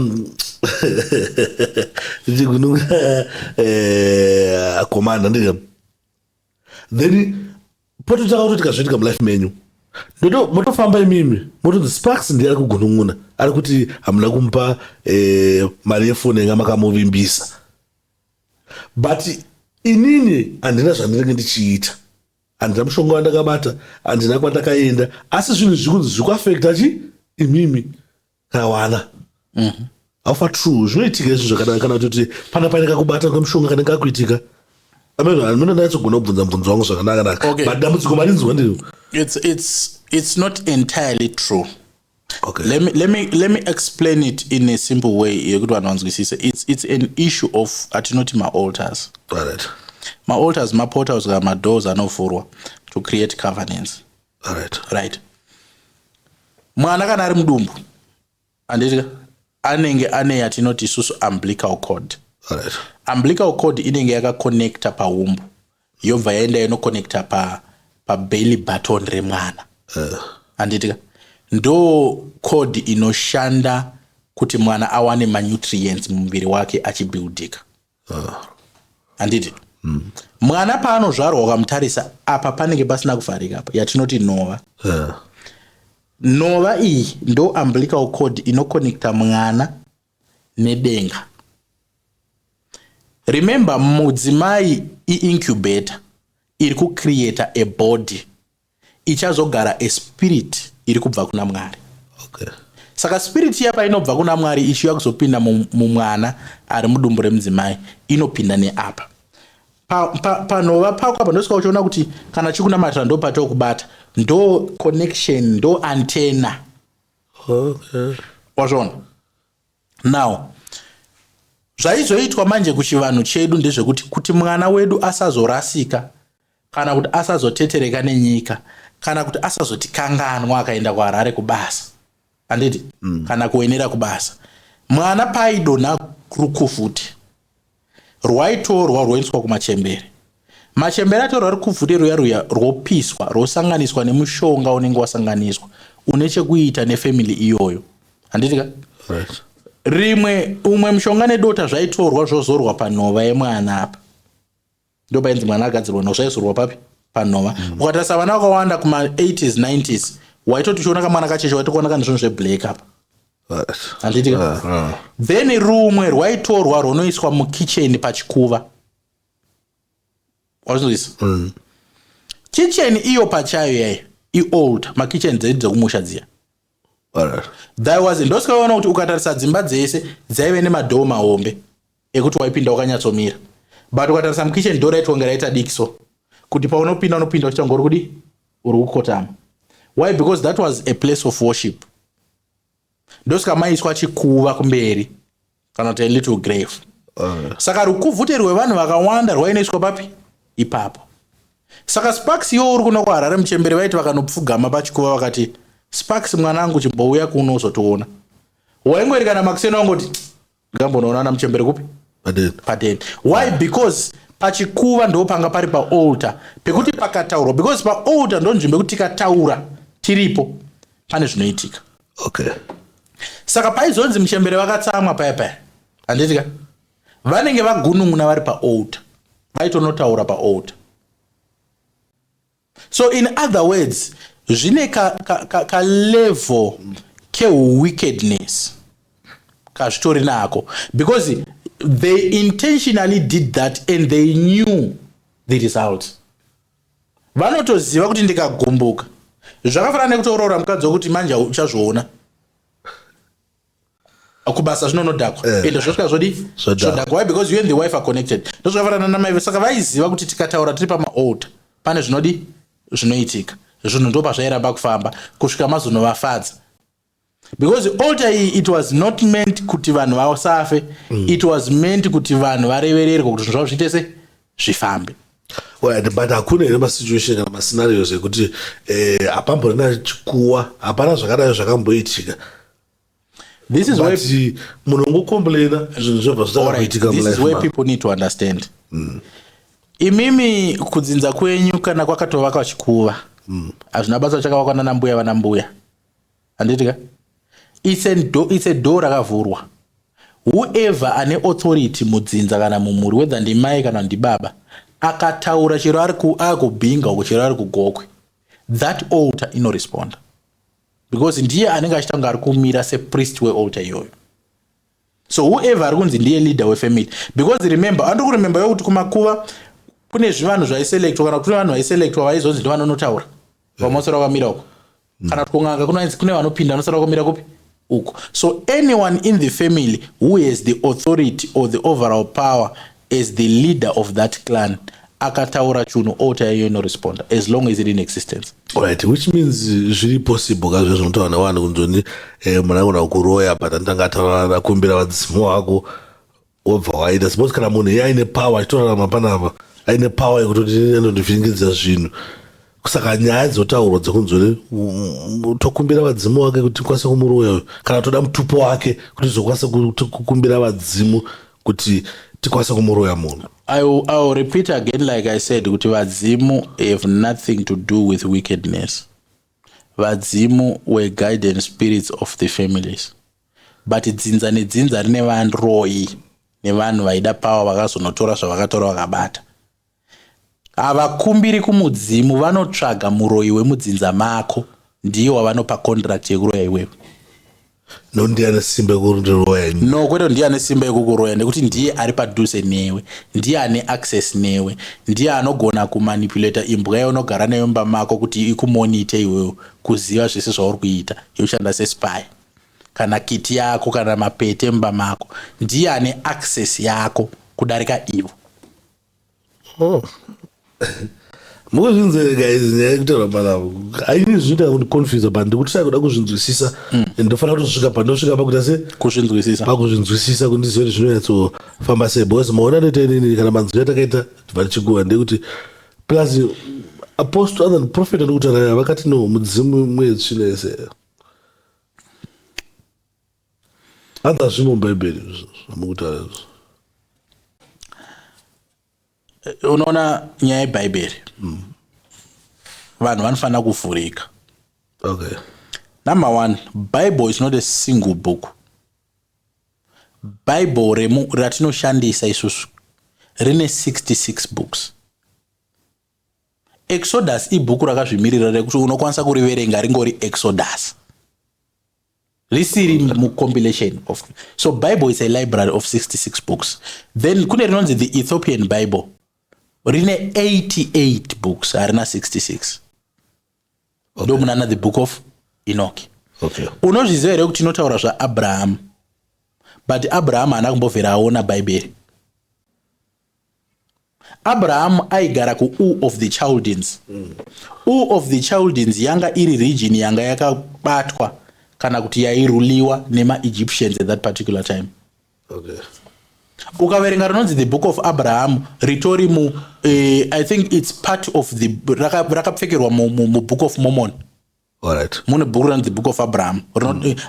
ndichigunun'ira komanda ndika, then pototanga kutoitika zvoitika mulife menyu, motofamba imimi motonzi Sparks ndiye ari kugunun'una, ari kuti hamuna kumupa mari yefoni yanga makamuvimbisa, but inini handina zvandinenge ndichiita, handina mushonga wandakabata, handina kwandakaenda, asi zvinhu zviri kunzi zviri kuaffecta chi imimi kana wana? How far true zvinoitika izvi zvakadai, kana kuti pana paine kakubata kwemushonga kanenge kakuitika? Ameno ndanyatsogona kubvunza mubvunzo wangu zvakanaka naka. But dambudziko marinzwa ndiro. It's not entirely true. Let me explain it in a simple way yekuti vanhu vanzwisise. It's an issue of atinoti maaltars. Maaltars, maportals kana madoors anovhurwa to create covenants. Right, mwana kana ari mudumbu, handiti anenge ane yatinoti isusu umbilical cord? Umbilical cord inenge yakaconnecta pawomb, yobva yaenda inoconnecta pabelly button remwana, handitika? Ndo cord inoshanda kuti mwana awane manutrients mumuviri wake achibuildika, handiti? Mwana paanozvarwa, ukamutarisa apa panenge pasina kuvharika apa, yatinoti nhova. Nhova iyi ndo umbilical cord inoconnecta mwana nedenga. Remember, mudzimai iincubator iri kucreata a body ichazogara a spirit iri kubva kuna Mwari. Saka spirit iya painobva kuna Mwari ichiuya kuzopinda mumwana ari mudumbu remudzimai, inopinda neapa panhova pako apa. Ndosvika uchiona kuti kana chikunamatira, ndo patokubata, ndo connection, ndo antenna. Wazviona? Now zvaizoitwa manje kuchivanhu chedu ndezvekuti kuti mwana wedu asazorasika, kana kuti asazotetereka nenyika, kana kuti asazotikanganwa akaenda kuHarare kubasa, handiti? Kana kuenera kubasa, mwana paidonha rukuvhute rwaitorwa rwoendeswa kumachembere. Machembere atorwa rukuvhute ruya ruya, rwopiswa, rwosanganiswa nemushonga unenge wasanganiswa une chekuita nefamily iyoyo, handiti ka? Rimwe umwe mushonga nedota zvaitorwa zvozorwa panhova yemwana apa. Ndo painzi mwana agadzirwa no zvaizorwa papi? Panhova. Ukatarisa vana vakawanda kuma-80s, 90s, waitoti uchiona kamwana kacheche, waitokuona kane zvinhu zveblack apa, handiti ka? Then rumwe rwaitorwa rwonoiswa mukicheni pachikuva. Wazvinzwisa? Kicheni iyo pachayo yayo iold makicheni dzedu dzekumusha dziya. There was, ndosikaona kuti ukatarisa dzimba dzese dzaive nemadhoo mahombe ekuti waipinda wakanyatsomira, but ukatarisa mukitchen, door raitwa kunge raita diki, so kuti paunopinda unopinda uchiita kunge uri kudi uri kukotama. Why? Because that was a place of worship. Ndosaka maiswa chikuva kumberi, kana kuti a little grave. Saka rukuvhute rwevanhu vakawanda rwainoiswa papi? Ipapo. Saka Sparks, iwo uri kuno kuHarare, muchembere vaiti vakanopfugama pachikuva vakati, "Sparks mwanangu, chimbouya kuno uzotiona," waingori kana makuseni wangoti, "Ndingambonoona namuchembere kupi?" Padeni. Padeni. Why? Because pachikuva ndo panga pari paaltar pekuti pakataurwa, because paaltar ndo nzvimbo yekuti tikataura tiripo pane zvinoitika. Saka paizonzi muchembere vakatsamwa paya paya, handiti ka, vanenge vagunun'una vari paaltar, vaitonotaura paaltar. So in other words, zvine kalevel ka kewickedness kazvitori nako, because they intentionally did that and they knew the result. Vanotoziva kuti ndikagumbuka, zvakafanana nekutoroora mukadzi wekuti manje uchazviona kubasa zvinonodhakwa. Ende zvosvika zvodi? Zvodhakwa. Zvodhakwa. Why? Because you and the wife are connected. Ndozvakafanana namai. Saka vaiziva kuti tikataura tiri pamaaltar pane zvinodi zvinoitika. Zvinhu ndo pazvairamba kufamba kusvika mazonovafadza, because altar iyi, it was not meant kuti vanhu vasafe. It was meant kuti vanhu varevererwe, kuti zvinhu zvavo zviite se Zvifambe. Right, but hakuna here masituation kana mascenarios ekuti hapamborina chikuwa, hapana zvakadai zvakamboitika? This is where But munhu ungocomplaina, zvinhu zvobva zvitanga kuitika This is mulife where mako. people need to understand. Imimi kudzinza kwenyu kana kwakatovakwa chikuva, hazvina basa chakavakwa nana mbuya, vana mbuya, handiti ka? It's a door rakavhurwa. Whoever ane authority mudzinza kana mumhuri, whether ndimai kana ndibaba, akataura, chero ari akubhinga uko, chero ari kuGokwe, that altar inoresponda, because ndiye anenge achiita kunge ari kumira sepriest wealtar iyoyo. So whoever ari kunzi ndiye leader wefamily, because remember, andiri kuremember yokuti kumakuva kune zvivanhu zvaiselectwa, kana kuti kune vanhu vaiselectwa vaizonzi ndovanonotaura, vamwe vakamira uko, kana kuti kun'anga kune vanopinda, vanosara vakamira kupi? Uko. So anyone in the family who has the authority or the overall power as the leader of that clan, akataura chunhu, altar iyoyo inoresponda, as long as it in existence. Right, which means zviri possible ka, zvezvinotaura nevanhu kunzoni munhu angona kuroya, but anotanga ataura, akumbira vadzimu wako, wobva waita. Suppose kana munhu iye aine power, achitorarama panapa, aine power yekutoti anondivhiringidza zvinhu, saka nyaya dzotaurwa dzekunzoni tokumbira vadzimu wake kuti tikwanise kumuroya uyu, kana toda mutupo wake kuti tizokwanise kukumbira vadzimu kuti tikwanise kumuroya munhu. I will repeat again, like I said, kuti vadzimu have nothing to do with wickedness. Vadzimu were guidance spirits of the families, but dzinza nedzinza rine varoi nevanhu vaida power, vakazonotora zvavakatora vakabata. Havakumbiri kumudzimu, vanotsvaga muroi wemudzinza mako, ndiye wavanopa contract yekuroya iwewe. No, ndiye ane simba yekundiroya? No, kwete ndiye ane simba yekukuroya, nekuti ndiye ari padhuze newe, ndiye ane access newe, ndiye anogona kumanipulata imbwa yaunogara nayo mumba mako kuti ikumonite iwewe, kuziva zvese zvauri kuita, yoshanda sespy, kana kiti yako, kana mapete mumba mako. Ndiye ane access yako kudarika ivo. Oh. Mukuzvinzwere guys, nyaya yekutaura panapa haini, zvinoita kundiconfuse, but ndikuti kuda kuzvinzwisisa and ndofanira kutosvika pandosvika pakuita se Kuzvinzwisisa. Pakuzvinzwisisa, kuti ndizive kuti zvinonyatsofamba sei, because maona anoita inini kana manzwiro atakaita tibva tichikuva ndekuti plus apostle other prophet ari kutaura, vakati no, mudzimu mwetsvina yese hanzi hazvimo mubhaibheri zvamukutaura izvo. Unoona, nyaya yebhaibheri, vanhu vanofanira kuvhurika. Number one, Bible is not a single book. Bible remu ratinoshandisa isusu rine 66 books. Exodus ibhuku rakazvimirira, rekuti unokwanisa kuriverenga ringori Exodus, risiri mucompilation of. So Bible is a library of 66 books. Then kune rinonzi the Ethiopian Bible, rine 88 books, harina 66. Ndo munana the Book of Enoch. Unozviziva here kuti tinotaura zvaAbrahamu, but Abrahamu haana kumbobvera aona Bhaibheri? Abrahamu aigara kuUr of the Chaldeans. Ur of the Chaldeans yanga iri region yanga yakabatwa, kana kuti yairuliwa nemaEgyptians at that particular time. Ukaverenga rinonzi the Book of Abraham, ritori mu I think it's part of the rakapfekerwa muBook of Mormon. Mune bhuku rinonzi the Book of Abraham.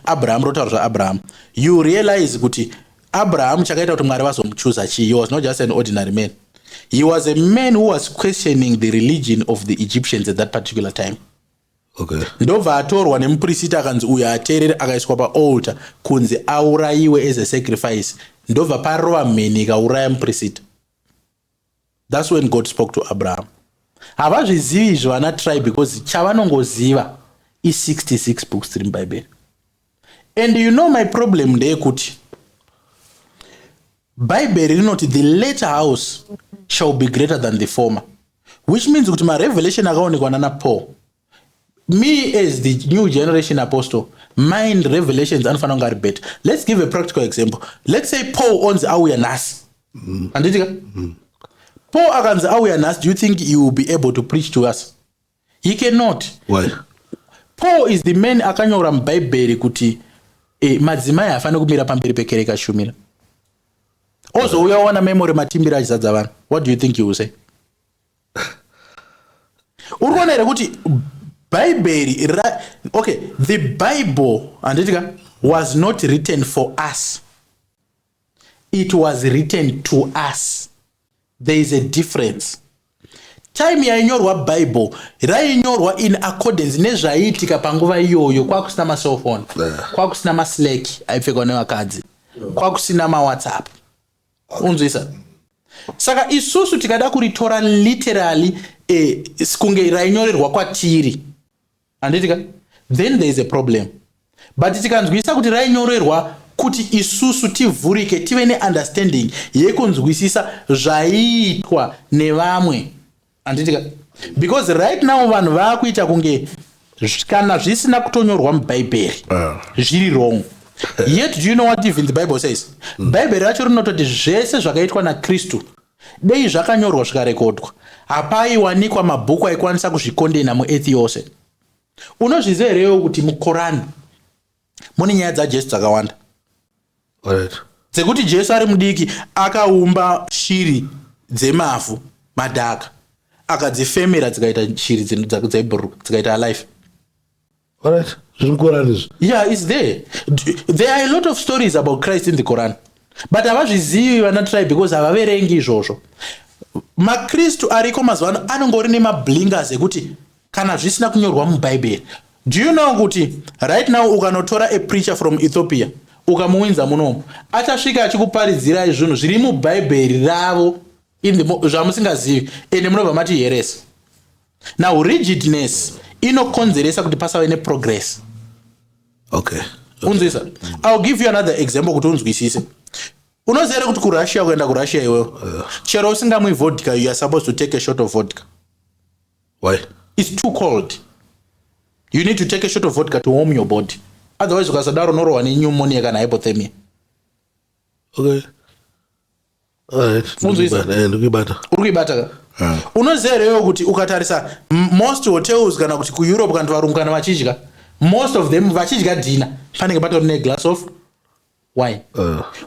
Abraham rotaura zvaAbraham. You realize kuti Abraham, chakaita kuti Mwari vazomuchuza chii? He was not just an ordinary man. He was a man who was questioning the religion of the Egyptians at that particular time. Ndobva atorwa nemuprista, akanzi uyo ateerere, akaiswa paaltar kunzi aurayiwe as a sacrifice. Ndobva parova mheni, ikauraya muprista. That's when God spoke to Abraham. Havazvizivi izvi vana tribe, because chavanongoziva i66 books dziri mubhaibheri. And you know, my problem ndeyekuti Bhaibheri rinoti the latter house shall be greater than the former, which means kuti marevelation akaonekwa nana Paul, me as the new generation apostle, mind revelations anofanira kunge ari better. Let's give a practical example. Let's say Paul onzi auya nhasi, handiti ka? Paul akanzi auya nhasi, do you think he will be able to preach to us? He cannot. Why? Paul is the man akanyora mubhaibheri kuti madzimai haafaniri kumira pamberi pekereke achishumira. Ozouya waona Memory Matimbira achizadza vanhu. What do you think you will say? Uri kuona here kuti Bhaibheri, okay, the Bible, handiti ka, was not written for us. It was written to us. There is a difference. Time yainyorwa Bible rainyorwa in accordance nezvaiitika panguva iyoyo. Kwakusina macellphone, kwakusina maslack aipfekwa nevakadzi, kwakusina maWhatsApp. Unzwisa? Saka isusu tikada kuritora literally, kunge rainyorerwa kwatiri, handitika, then there is a problem. But tikanzwisa kuti rainyorerwa kuti isusu tivhurike, tive neunderstanding yekunzwisisa zvaiitwa nevamwe, handitika? Because right now vanhu vaakuita kunge kana zvisina kutonyorwa mubhaibheri zviri wrong. Yet do you know what even the Bible says? Bhaibheri racho rinototi zvese zvakaitwa naKristu, dei zvakanyorwa zvikarekodwa, hapaiwanikwa mabhuku aikwanisa kuzvikondena muearth yose. Unozviziva herewo kuti muKorani mune nyaya dzaJesu dzakawanda, dzekuti Jesu ari mudiki akaumba shiri dzemavhu, madhaka, akadzifemera, dzikaita shiri dzaibhururuka, dzikaita alive? Alright, zviri muKorani izvi? Yeah, it's there. There are a lot of stories about Christ in the Quran, but havazvizivi vana Try because havaverengi izvozvo. Makristu ariko mazuva ano anongori nemablingers ekuti kana zvisina kunyorwa mubhaibheri. Do you know kuti right now ukanotora a preacher from Ethiopia, ukamuwinza munomu, achasvika achikuparidzirai zvinhu zviri mubhaibheri ravo zvamusingazivi, ende munobva mati heresy? Now rigidness inokonzeresa kuti pasave neprogress. Unzwisa? I'll give you another example kuti unzwisise. Unoziva here kuti kuRussia, kuenda kuRussia iwewo, chero usingamwi vodka, you are supposed to take a shot of vodka? Why? It's too cold. You need to take a shot of vodka to warm your body. Otherwise ukasadaro unorohwa nepneumonia kana hypothermia. Okay, alright. Unzwisa? Ndikuibata. Uri kuibata ka? Unoziva herewo kuti ukatarisa most hotels, kana kuti kuEurope, kana kuti varungu kana vachidya, most of them vachidya dinner, panenge patori neglass of wine?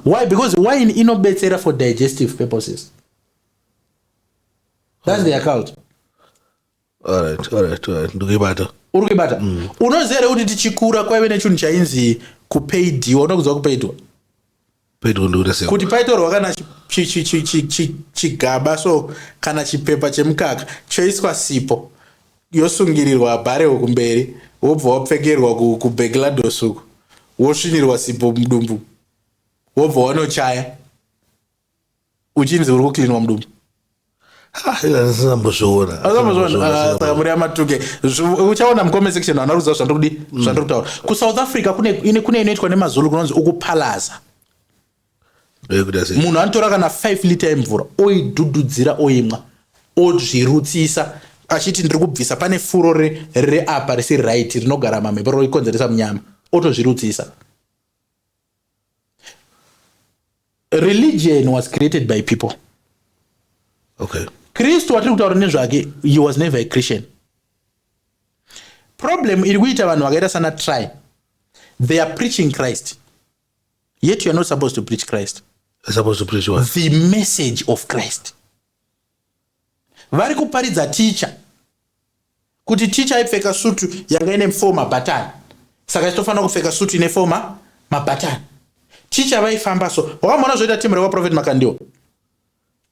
Why? Because wine inobetsera for digestive purposes. That's their cult. Alright, ndikuibata. Uri kuibata? Unoziva here kuti tichikura kwaive nechinhu chainzi kupeidiwa? Unokuziva kupeidiwa? Pedyo ndikuita sei? Kuti paitorwa kana chigaba so, kana chipepa chemukaka, choiswa sipo, yosungirirwa bharewo kumberi, wobva wapfekerwa kubhekladhosi uku, wosvinirwa sipo mudumbu, wobva wanochaya uchinzi uri kuklinwa mudumbu. Ah, ila ndisingambozviona. Azambozviona? Saka muri amatuke. Uchaona mucomment section vanhu vari kuziva zvandiri kudi, zvandiri kutaura. KuSouth Africa kune inoitwa nemaZulu, kunonzi ukuphalaza. Ndoikuita sei? Munhu anotora kana 5 lita yemvura, oidhudhudzira, oimwa, ozvirutsisa, achiti ndiri kubvisa pane furo reapa risiri right, rinogara mamhepo, roikonzeresa munyama, otozvirutsisa. Religion was created by people. Kristu watiri kutaura nezvake, he was never a Christian. Problem iri kuita vanhu vakaita sana Try, they are preaching Christ, yet you are not supposed to preach Christ. Supposed to preach what? The message of Christ. Vari kuparidza ticha, kuti ticha aipfeka sutu yanga ine four mabhatani, saka chitofanira kupfeka sutu ine four mabhatani. Ticha vaifamba so. Wakamboona zvoita timu rekwaProphet Makandiwa?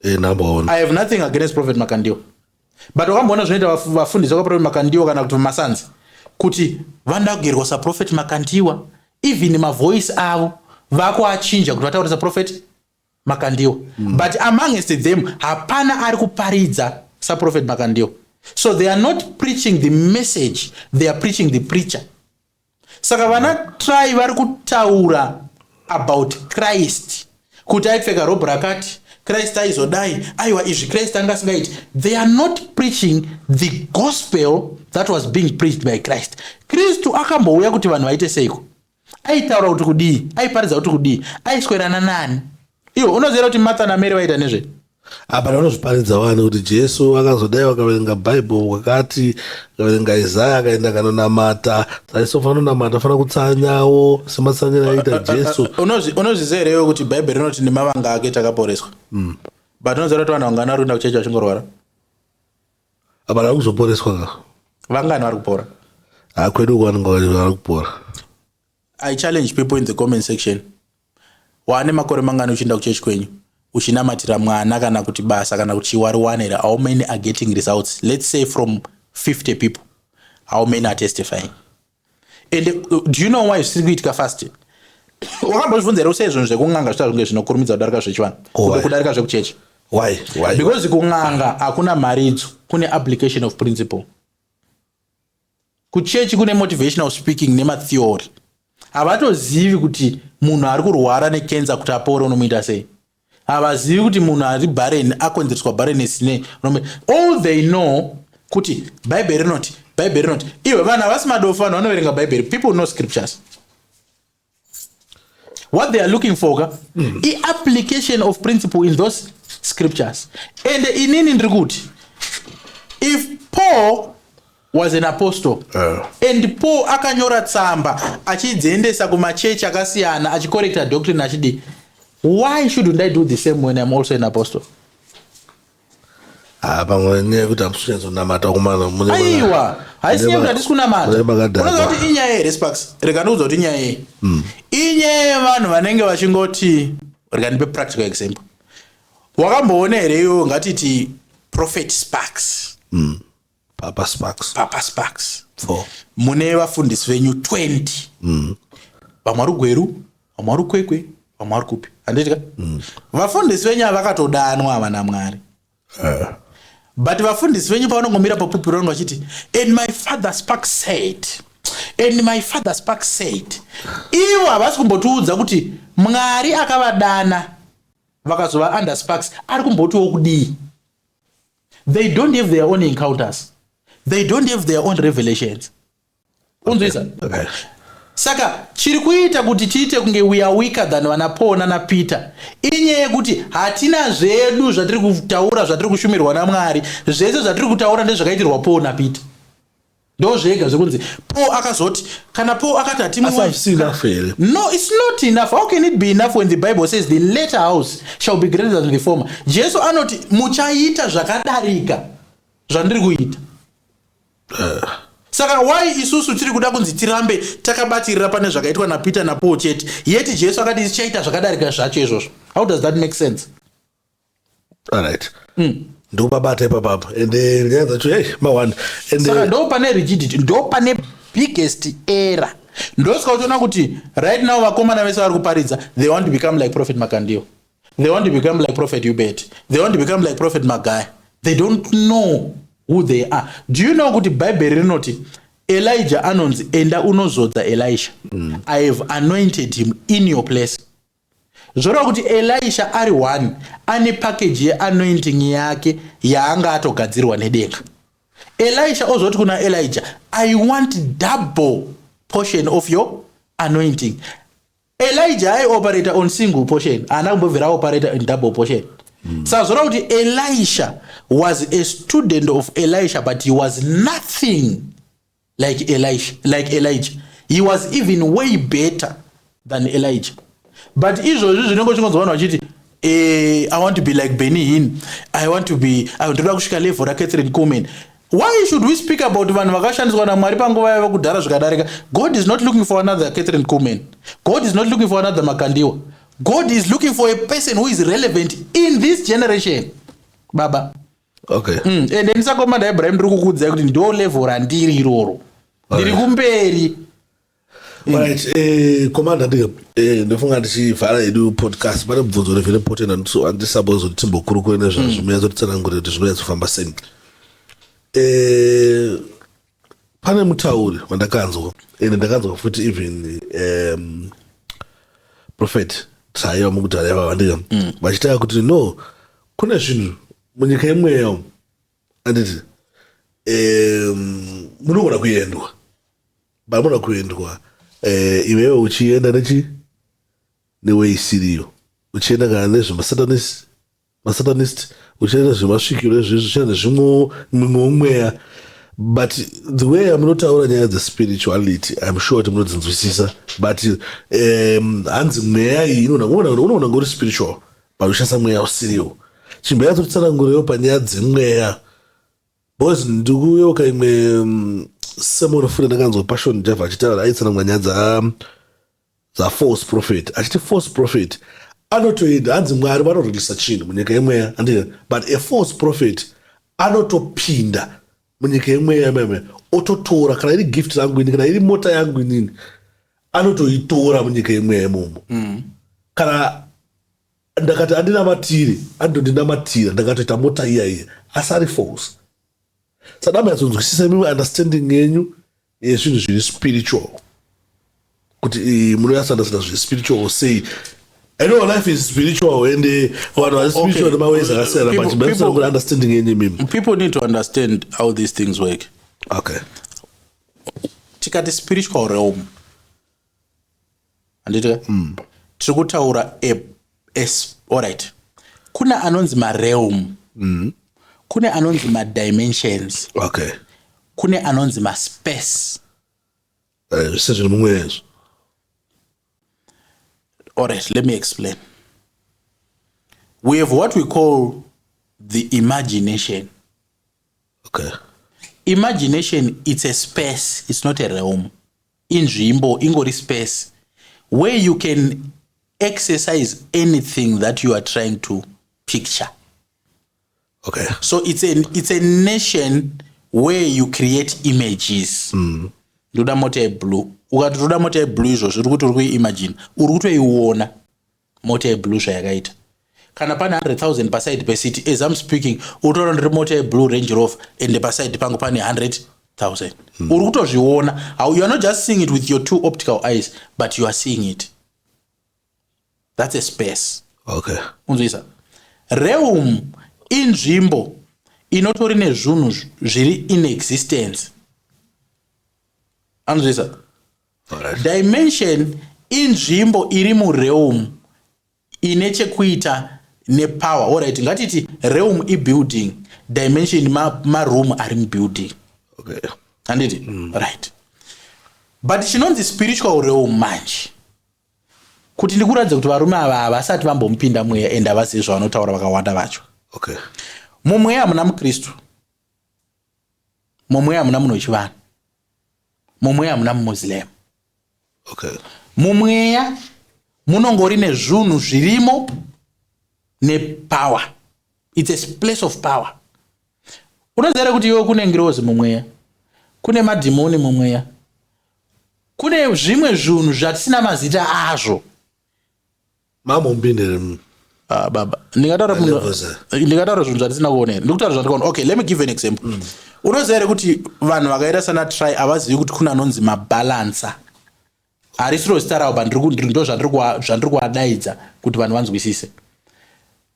Eh, ndamboona. I have nothing against Prophet Makandiwa, but wakamboona zvinoita vafundisi vakaprophet Makandiwa, kana kuti masanzi, kuti vanoda kugerwa saProphet Makandiwa? Even mavoice avo vakuachinja kuti vataure saProphet Makandiwa. But amongst them hapana ari kuparidza saProphet Makandiwa. So they are not preaching the message, they are preaching the preacher. Saka vana Try vari kutaura about Christ, kuti aipfeka robhu rakati, Christ aizodai, aiwa izvi Christ anga asingaiti. They are not preaching the gospel that was being preached by Christ. Kristu akambouya kuti vanhu vaite seiko? Aitaura kuti kudii? Aiparidza kuti kudii? Aiswerana nani? Iwo unoziva kuti Martha naMary vaita nezve? Apa vanozviparidza wani kuti Jesu akazodai, vakaverenga Bhaibheri wakati, akaverenga Isaya, akaenda kanonamata, taisofanira kunamata, fanira kutsanyawo sematsanyiro aita Jesu. Unozviziva here iwe kuti Bhaibheri rinoti nemavanga ake takaporeswa? But unoziva kuti vanhu vangani vari kuenda kuchechi vachingorwara? Apa vari kuzoporeswa ka? Vangani vari kupora? Hakwedu kwanenge vari kupora. I challenge people in the comment section: waane makore mangani uchienda kuchechi kwenyu uchinamatira mwana kana kuti basa kana kuti chiwariwane here? How many are getting results? Let's say from 50 people, how many are testifying? And do you know why zvisiri kuitika fast? Wakambozvibvunza here usei zvinhu zvekun'anga zvita zvinge zvinokurumidza kudarika zvechivanhu? Why? Kudarika zvekuchechi. Why? Why? Because kun'anga hakuna mharidzo, kune application of principle. Kuchechi kune motivational speaking nematheory. Havatozivi kuti munhu ari kurwara nekenza, kuti apore unomuita sei. Havazivi kuti munhu ari barren akonzereswa barrenness nei. All they know kuti Bhaibheri rinoti, Bhaibheri rinoti. Iwe, vanhu havasi madofu, vanhu vanoverenga Bhaibheri. People know scriptures. What they are looking for ka i-application of principle in those scriptures. And inini ndiri kuti if Paul was an apostle and Paul akanyora tsamba achidziendesa kumachechi akasiyana, achicorrecta doctrine, achidi, why shouldn't I do the same when I'm also an apostle? Ha, pamwe nenyaya yekuti hamusi kunyatsonamata kumana. Aiwa, haisi nyaya yekuti hatisi kunamata. Mune makadhakwa. Unoziva kuti inyaya here, Sparks? Rega ndikuudza kuti inyaya yei. Inyaya yevanhu vanenge vachingoti, rega ndipe practical example. Wakamboona here iwewe, ngatiti Prophet Sparks? Papa Sparks. Papa Sparks. Four. Mune vafundisi venyu 20, vamwe vari Gweru, vamwe vari Kwekwe, vamwe vari kupi, handiti? Vafundisi venyu ava vakatodanwa ava naMwari. But vafundisi venyu pavanongomira papupiro vanenge vachiti, "And my father Sparks said, and my father Sparks said." Ivo havasi kumbotiudza kuti Mwari akavadana vakazova under Sparks ari kumbotiwo kudii. They don't have their own encounters, they don't have their own revelations. Unzwisa? Okay. Saka chiri kuita kuti tiite kunge we are weaker than vana Paul nana Peter inyaya yekuti hatina zvedu zvatiri kutaura, zvatiri kushumirwa naMwari. Zvese zvatiri kutaura ndezvakaitirwa Paul naPeter, ndo zvega zvekunzi Paul akazoti, kana Paul akati Asi hazvisi enough here? No, it's not enough. How can it be enough when the Bible says the latter house shall be greater than the former? Jesu anoti muchaita zvakadarika zvandiri kuita. Saka why isusu tiri kuda kunzi tirambe takabatirira pane zvakaitwa naPeter naPaul chete, yeti Jesu akati tichaita zvakadarika zvacho izvozvo? How does that make sense? Alright, ndokubabata ipapapa. Ende nyaya dzacho, hey, ma1 ende. Saka ndo pane rigidity, ndo pane biggest error. Ndosaka uchiona kuti right now vakomana vese vari kuparidza, they want to become like Prophet Makandiwa, they want to become like Prophet Hubert, they want to become like Prophet Magaya. They don't know who they are. Do you know kuti Bhaibheri rinoti Elijah anonzi, "Enda unozodza Elisha. I have anointed him in your place"? Zvoreva kuti Elisha ari one ane package yeanointing yake yaanga atogadzirwa nedenga. Elisha ozoti kuna Elijah, "I want double portion of your anointing." Elijah aioperata on single portion, haana kumbobvira aoperata in double portion. Saka zvoreva kuti Elisha was a student of Elisha, but he was nothing like Elisha, like Elijah. He was even way better than Elijah. But izvozvi zvinenge uchingonzwa vanhu vachiti, "I want to be like Benny Hinn, I want to be, ndoda kusvika level raCatherine Kuhlman." Why should we speak about vanhu vakashandiswa naMwari panguva yavo kudhara zvikadarika? God is not looking for another Catherine Kuhlman. God is not looking for another Makandiwa. God is looking for a person who is relevant in this generation, baba. Ende ndisakomanda Ibrahim, ndiri kukuudzai kuti ndo level randiri iroro, ndiri kumberi. Right, Commander, ndika ndofunga ndichivhara yedu podcast, pane mubvunzo uri very important andisapose kuti timbokurukure nezvazvo, munyatsotitsanangurira kuti zvinonyatsofamba sei. Pane mutauri wandakanzwa, ende ndakanzwa futi even Prophet Taiva mukudhara ivava, vandika vachitaura kuti no, kune zvinhu munyika yemweya umu, anditi munogona kuendwa, panogona kuendwa iwewe uchienda nechi neweisiriyo, uchienda kana nezvemasatanist. Masatanist, uchienda zvemasvikiro ezvizvi, uchienda nezvimwewo, mimwewo mweya, but the way yamunotaura nyaya dzespirituality, I'm sure kuti munodzinzwisisa. But hanzi mweya iyi unoona ngori spiritual, but ushandisa mweya usiriwo. Chimboyatsotitsanangurewo panyaya dzemweya, because ndikuyeuka imwe sermon futi ndakanzwa Passion Java achitaura, aitsanangura nyaya dzafalse prophet, achiti false prophet anotoenda, hanzi Mwari vanoreleasa chinhu munyika yemweya, handiti? But a false prophet anotopinda munyika yemweya meme, ototora kana iri gift rangu ini, kana iri mota yangu inini, anotoitora munyika yemweya imomo. Kana ndakati andinamatiri, andondinamatira, ndakatoita mota iya iya, asi ari false. Saka damanyatsonzwisisa imimi understanding yenyu yezvinhu zviri spiritual, kuti munonyatsounderstanda zviri spiritual sei. I know life is spiritual and vanhu vari spiritual nemaways akasiyana, but chimboyatsanangura understanding yenyu imimi. People need to understand how these things work. Tikati spiritual realm, handiti tiri kutaura alright, kune anonzi marealm, kune anonzi madimensions, kune anonzi maspace. Zvese zviri mumweya izvo. Alright, let me explain. We have what we call the imagination. Imagination, it's a space, it's not a realm. Inzvimbo, ingori space where you can exercise anything that you are trying to picture. So it's a nation where you create images. Ndoda mota yeblue. Ukati toda mota yeblue, izvozvo uri kuti uri kuiimagine, uri kutoiona mota yeblue zvayakaita. Kana pane 100,000 paside pecity, as I'm speaking, utoona ndiri mota yeblue Range Rover, ende paside pangu pane 100,000. Uri kutozviona. You are not just seeing it with your two optical eyes, but you are seeing it. That's a space. Unzwisa, realm inzvimbo inotori nezvinhu zviri in existence, anozvisa. Dimension inzvimbo iri murealm ine chekuita nepower. Alright, ngatiti realm ibuilding, dimension maroom ari mubuilding. Handiti? Right, but chinonzi spiritual realm manje, kuti ndikuratidze kuti varume ava havasati vambomupinda mweya ende havazivi zvavanotaura vakawanda vacho. Mumweya hamuna mukristu, mumweya hamuna munhu wechivanhu, mumweya hamuna mumuslim. Mumweya munongori nezvinhu zvirimo nepower. It's a place of power. Unoziva here kuti iwe kune ngirozi mumweya, kune madhimoni mumweya, kune zvimwe zvinhu zvatisina mazita azvo? Mamombindere? Ah, baba, ndingataura Malevels, ndingataura zvinhu zvatisina kuona here? Ndikutaura zvandikaona. Okay, let me give an example. Unoziva here kuti vanhu vakaita sana try havazivi kuti kune anonzi mabalancer? Harisiro zita ravo, but ndo zvandiri kuadaidza kuti vanhu vanzwisise.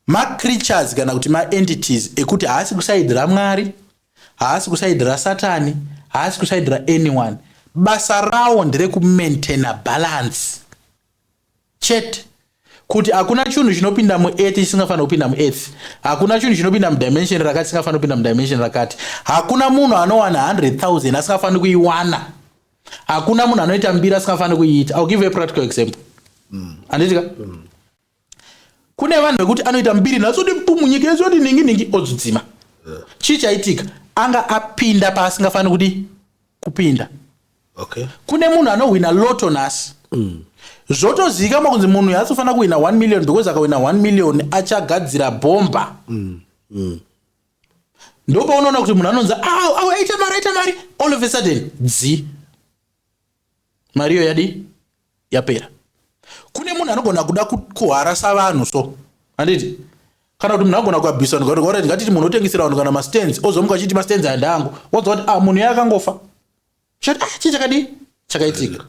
Macreatures kana kuti maentities ekuti haasi kuside raMwari, haasi kuside raSatani, haasi kuside raanyone. Basa rawo nderekumaintaina balance chete, kuti hakuna chinhu chinopinda muearth chisingafaniri kupinda muearth, hakuna chinhu chinopinda mudimension rakati chisingafaniri kupinda mudimension rakati, hakuna munhu anowana 100,000 asingafaniri kuiwana, hakuna munhu anoita mbiri asingafaniri kuiita. I'll give you a practical example. Handiti ka kune vanhu vekuti anoita mbiri nhasi, pumu, nyika yese oti ningi ningi, odzudzima. Chii chaitika? Anga apinda paasingafaniri kuti kupinda. Kune munhu anohwina lotto nhasi, zvotozivikanwa kunzi munhu yaatofanira kuhwina 1 million, because akahwina 1 million achagadzira bhomba. Ndopaunoona kuti munhu anonzi, "Au, au, aita mari, aita mari." All of a sudden, dzi, mari iyo yadi yapera. Kune munhu anogona kuda kuharasa vanhu so, handiti? Kana kuti munhu agona kuabhisa vanhu. Ngatiti munhu otengesera vanhu kana mastands, ozomuka achiti mastands aya ndeangu. Wonzwa kuti, ah, munhu iye akangofa. Chati, ah, chii chakadii chakaitika?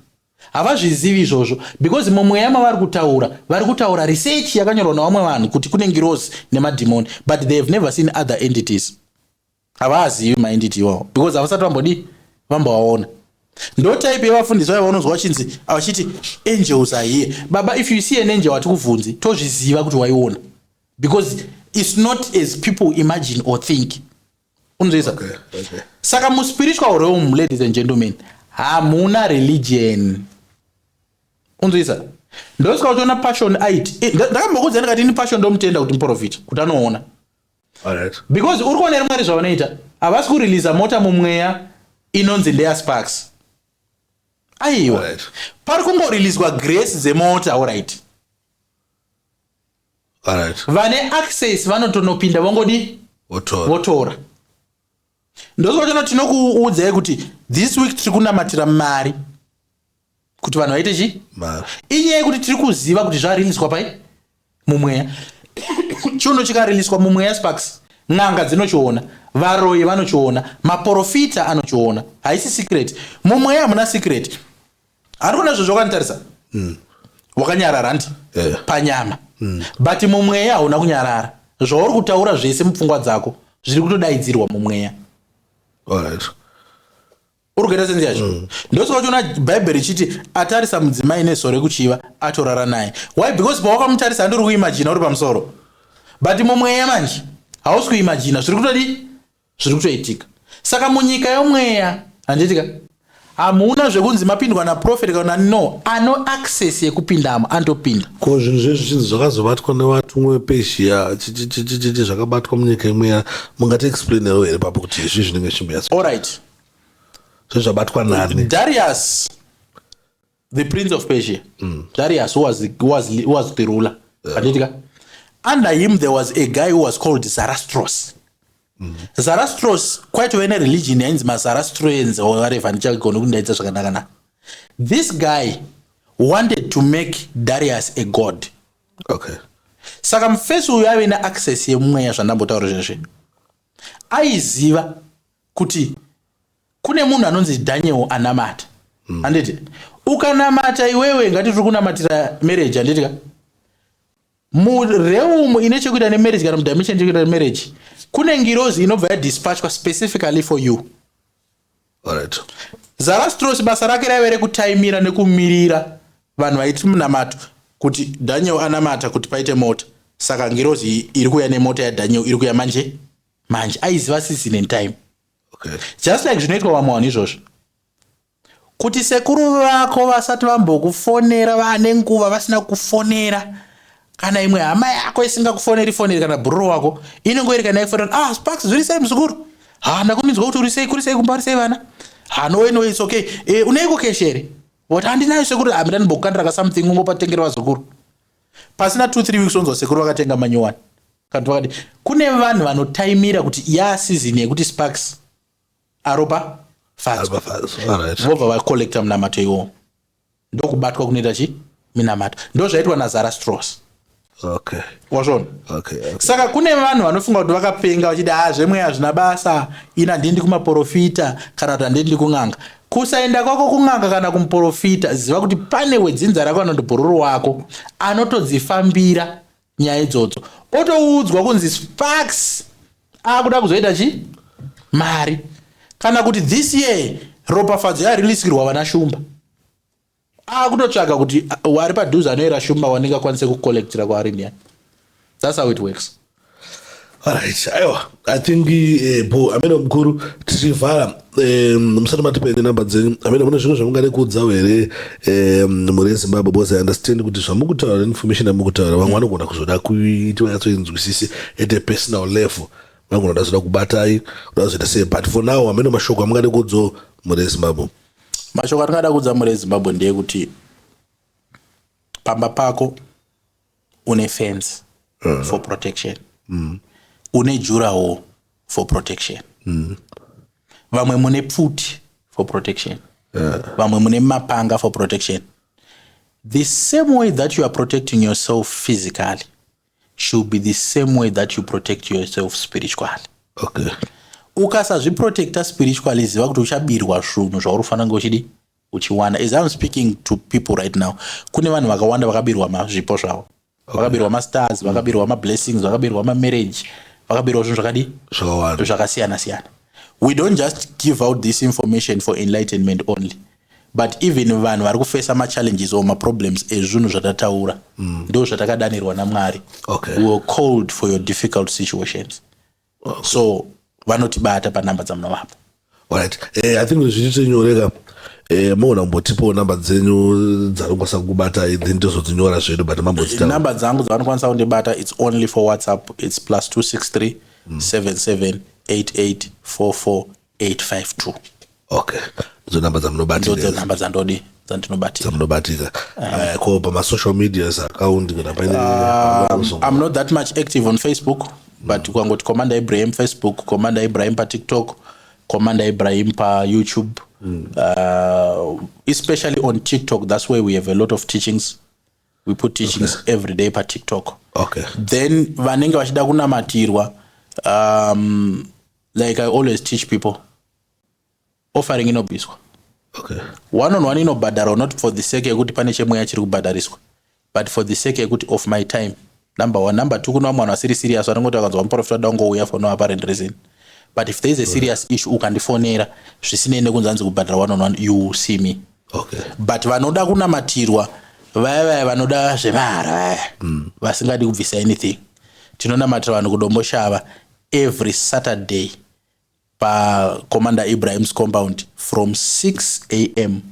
Havazvizivi izvozvo, because mumweya mavari kutaura, vari kutaura research yakanyorwa navamwe vanhu kuti kune ngirozi nemadhimoni, but they have never seen other entities. Havaazivi maentity iwawo because havasati vambodi vambovaona. Ndo type yevafundisi vaya vanonzwa vachinzi, vachiti angels are here. Baba, if you see an angel, hatikubvunzi, tozviziva kuti waiona, because It's not as people imagine or think. Unzwisa? Okay. Saka muspiritual realm, ladies and gentlemen, hamuna religion. Unzwisa? Ndosaka uchiona Passion aiti, ndakambokuudza ndikati ini Passion ndomutenda kuti muprofita, kuti anoona. Alright. Because uri kuona ere Mwari zvavanoita? Havasi kureleasa mota mumweya inonzi ndeyaSparks, aiwa. Pari kungoreleaswa grace dzemota, alright. Vane access vanotonopinda vongodi? Votora. Votora. Ndosaka tino tinokuudzai kuti this week tiri kunamatira mari kuti vanhu vaite chi? Mari. Inyaya yekuti tiri kuziva kuti zvareleaswa pai? Mumweya. Chinhu chikareleaswa mumweya, Sparks, n'anga dzinochiona, varoyi vanochiona, maprofita anochiona. Haisi secret. Mumweya hamuna secret. Hari kuona izvozvo, wakanitarisa wakanyarara, handi? Yeah. Panyama, but mumweya hauna kunyarara. Zvauri kutaura zvese mupfungwa dzako zviri kutodaidzirwa mumweya. Uri kuita sense yacho? Ndosaka uchiona Bhaibheri richiti atarisa mudzimai nezuva rekuchiva atorara naye. Why? Because pawakamutarisa, handiri kuimagina uri pamusoro, but mumweya manje hausi kuimagina, zviri kutodi, zviri kutoitika. Saka munyika yomweya, handitika, hamuna zvekunzi mapindwa naprophet kana no. Ano access yekupindamo anotopinda. Ko zvinhu zvezvi zvichinzi zvakazobatwa nevatumwe vePezhia, chichichichichi, zvakabatwa munyika yemweya, mungatiexplainewo here papo kuti izvi zvinenge zvichimboyatso Alright. Zvezvabatwa nani? Darius, the prince of Persia, Darius, who was the ruler, handitika? Under him there was a guy who was called Zarastros. Zarastros, kwaitove nereligion yainzi maZarastrians or whatever, ndichagona kundaidza zvakanaka na. This guy wanted to make Darius a god. Saka mufesi uyu aive neaccess yemweya, zvandambotaura zvezve. Aiziva kuti kune munhu anonzi Daniel anamata, handiti? Ukanamata iwewe, ngati tiri kunamatira marriage, handiti ka? Murealm ine chekuita nemarriage kana mudimension chekuita nemarriage, kune ngirozi inobva yadispatchwa specifically for you. Zarastros basa rake raive rekutaimira nekumirira vanhu vaiti munamato, kuti Daniel anamata kuti paite mota, saka ngirozi iri kuuya nemota yaDaniel iri kuuya manje manje. Aiziva season and time. Just like zvinoitwa vamwe vanhu izvozvo, kuti sekuru vako vasati vambokufonera, vane nguva vasina kufonera, kana imwe hama yako isingakufoneri foneri, kana bhururu wako inongo iri kana ifonera, "Ah, Sparks, zviri sei muzukuru? Ha, ndakuminzwa kuti uri sei, kuri sei kumba, uri sei vana?" "Ha, no, no, it's okay. Uneiko cash here?" Woti, "Handinayo sekuru." "Hamira ndimbokukandira ka something, ungopatengera vazukuru." Pasina 2 3 weeks onzwa sekuru vakatenga manyowani. Kana vakati kune vanhu vanotaimira kuti ya season yekuti Sparks aropa fadzwa, vobva vacollecta munamato iwowo. Ndokubatwa kunoita chi minamato. Ndo zvaitwa naZarastros. Wazvona? Okay. Saka kune vanhu vanofunga kuti vakapenga, vachiti, "Ha, zvemweya hazvina basa, ini handiendi kumaprofita kana kuti handiendi kun'anga." Kusaenda kwako kun'anga kana kumuprofita, ziva kuti pane wedzinza rako anoti bhururu wako anotodzifambira nyaya idzodzo, otoudzwa kunzi Sparks akuda kuzoita chi mari, kana kuti this year ropafadzo yareleasikirwa vana Shumba, akutotsvaga kuti wari padhuze anoera Shumba waningakwanise kucollectira kwaari ndiyani. That's how it works. Alright, aiwa, I think bo amene mukuru, tichivhara, musati matipa ine namba dzenyu, amene mune zvimwe zvamungade kuudzawo here mhuri yeZimbabwe? Because I understand kuti zvamukutaura neinformation yamukutaura, vamwe vanogona kuzoda kuiti vanyatsoinzwisise at a personal level, vanogona kuda zoda kubatai, kuda kuzoita sei. But for now, amene mashoko amungade kuudzawo mhuri yeZimbabwe? Mashoko atingada kuudza mhuri yeZimbabwe ndeyekuti pamba pako une fence for protection, une durawall for protection, vamwe mune pfuti for protection, vamwe mune mapanga for protection. The same way that you are protecting yourself physically should be the same way that you protect yourself spiritually. Ukasazviprotecta spiritually, ziva kuti uchabirwa zvinhu zvauri kufanira kunge uchidi uchiwana. As I'm speaking to people right now, kune vanhu vakawanda vakabirwa mazvipo zvavo, vakabirwa mastars, vakabirwa mablessings, vakabirwa mamarriage, vakabirwa zvinhu zvakadi Zvakawanda. Zvakasiyana siyana. We don't just give out this information for enlightenment only, But even vanhu vari kufesa machallenges or maproblems ezvinhu zvatataura, ndo zvatakadanirwa naMwari. We were called for your difficult situations. So vanotibata panhamba dzamunovapa. Alright, I think zvichite nyoreka. Mogona kumbotipawo namba dzenyu dzanokwanisa kubata, then tozodzinyora zvedu, but mambodzitaura. Namba dzangu dzavanokwanisa kundibata, it's only for WhatsApp, it's +263 77 88 44 852. Okay, ndidzo namba dzamunobatika. Ndodzo namba dzandodi dzandinobatira. Dzamunobatika. Ko pamasocial medias account kana paine? I'm not that much active on Facebook, but ukangoti Commander Ibrahim Facebook, Commander Ibrahim paTikTok, Commander Ibrahim paYouTube, especially on TikTok, that's where we have a lot of teachings. We put teachings every day paTikTok. Then vanenge vachida kunamatirwa, like I always teach people, offering inobviswa. One on one inobhadharwa, not for the sake yekuti pane chemweya chiri kubhadhariswa, but for the sake yekuti of my time, number one. Number two, kuna vamwe vanhu vasiri serious, vanongoti vakanzwa muprofita vada kungouya for no apparent reason. But if there is a serious issue, ukandifonera, zvisinei nekunzi hanzi kubhadhara one on one, you will see me. But vanoda kunamatirwa vaya, vaya vanoda zvemahara, vaya vasingadi kubvisa anything, tinonamatira vanhu kuDomboshava every Saturday paCommander Ibrahim's compound from 6 a.m.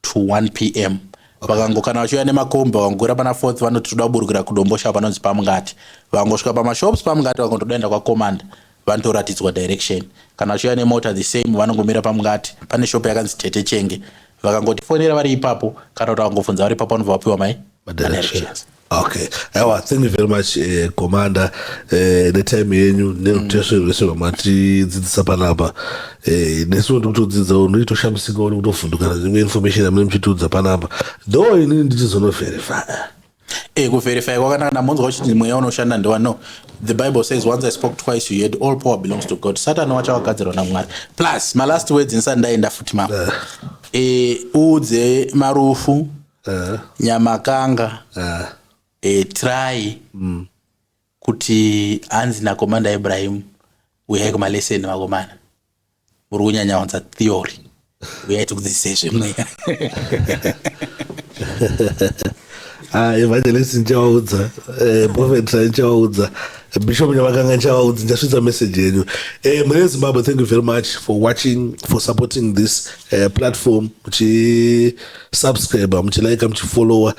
to 1 p.m. Vakango kana vachiuya nemakombi, vakangokwira pana Fourth, vanoti toda kuburukira kuDomboshava panonzi paMungati. Vangosvika pamashops paMungati, vakangotoda enda kwaCommander, vanotoratidzwa direction. Kana vachiuya nemota, the same, vanongomira paMungati, pane shop yakanzi Tete Chenge. Vakangotifonera vari ipapo kana kuti vakangobvunza vari ipapo, vanobva vapiwa mai madirections. Okay, aiwa, thank you very much, Commander, netime yenyu nerutesvo rwese rwamatidzidzisa panapa. Nesuwo ndikutodzidzawo, ndikutoshamisikawo nekutovhunduka nezimwe information yamune muchitiudza panapa, though inini ndichizonoverify. Kuverify kwakanaka. Ndamonzwa uchiti mweya unoshanda ndewa. No, the Bible says, "Once I spoke, twice you heard. All power belongs to God." Satani wacho wakagadzirwa naMwari. Plus my last words ndisati ndaenda futi, mama, uudze Marufu, Nyamakanga, try kuti hanzi naCommander Ibrahim, uyai kumaleseni vakomana, muri kunyanya wanza theory, uyai tikudzidzisei zvemweya. Ah, Evangelist ndichavaudza, Prophet ndichavaudza, Bishop Nyamakanga ndichavaudza, ndichasvitsa message yenyu. Mune Zimbabwe, thank you very much for watching, for supporting this platform, muchisubscribe, muchilike, muchifollowa.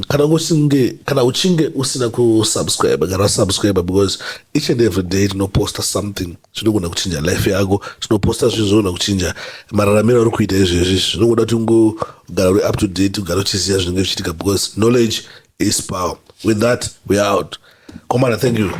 Kana uchinge usina kusubscribe, kana wasubscribe, because each and every day tinoposta something chinogona kuchinja life yako. Tinoposta zvinhu zvinogona kuchinja mararamiro auri kuita izvezvi. Zvinongoda kuti ungogara uri up to date, ugara uchiziva zvinenge zvichiitika, because knowledge is power. With that, we are out. Commander, thank you.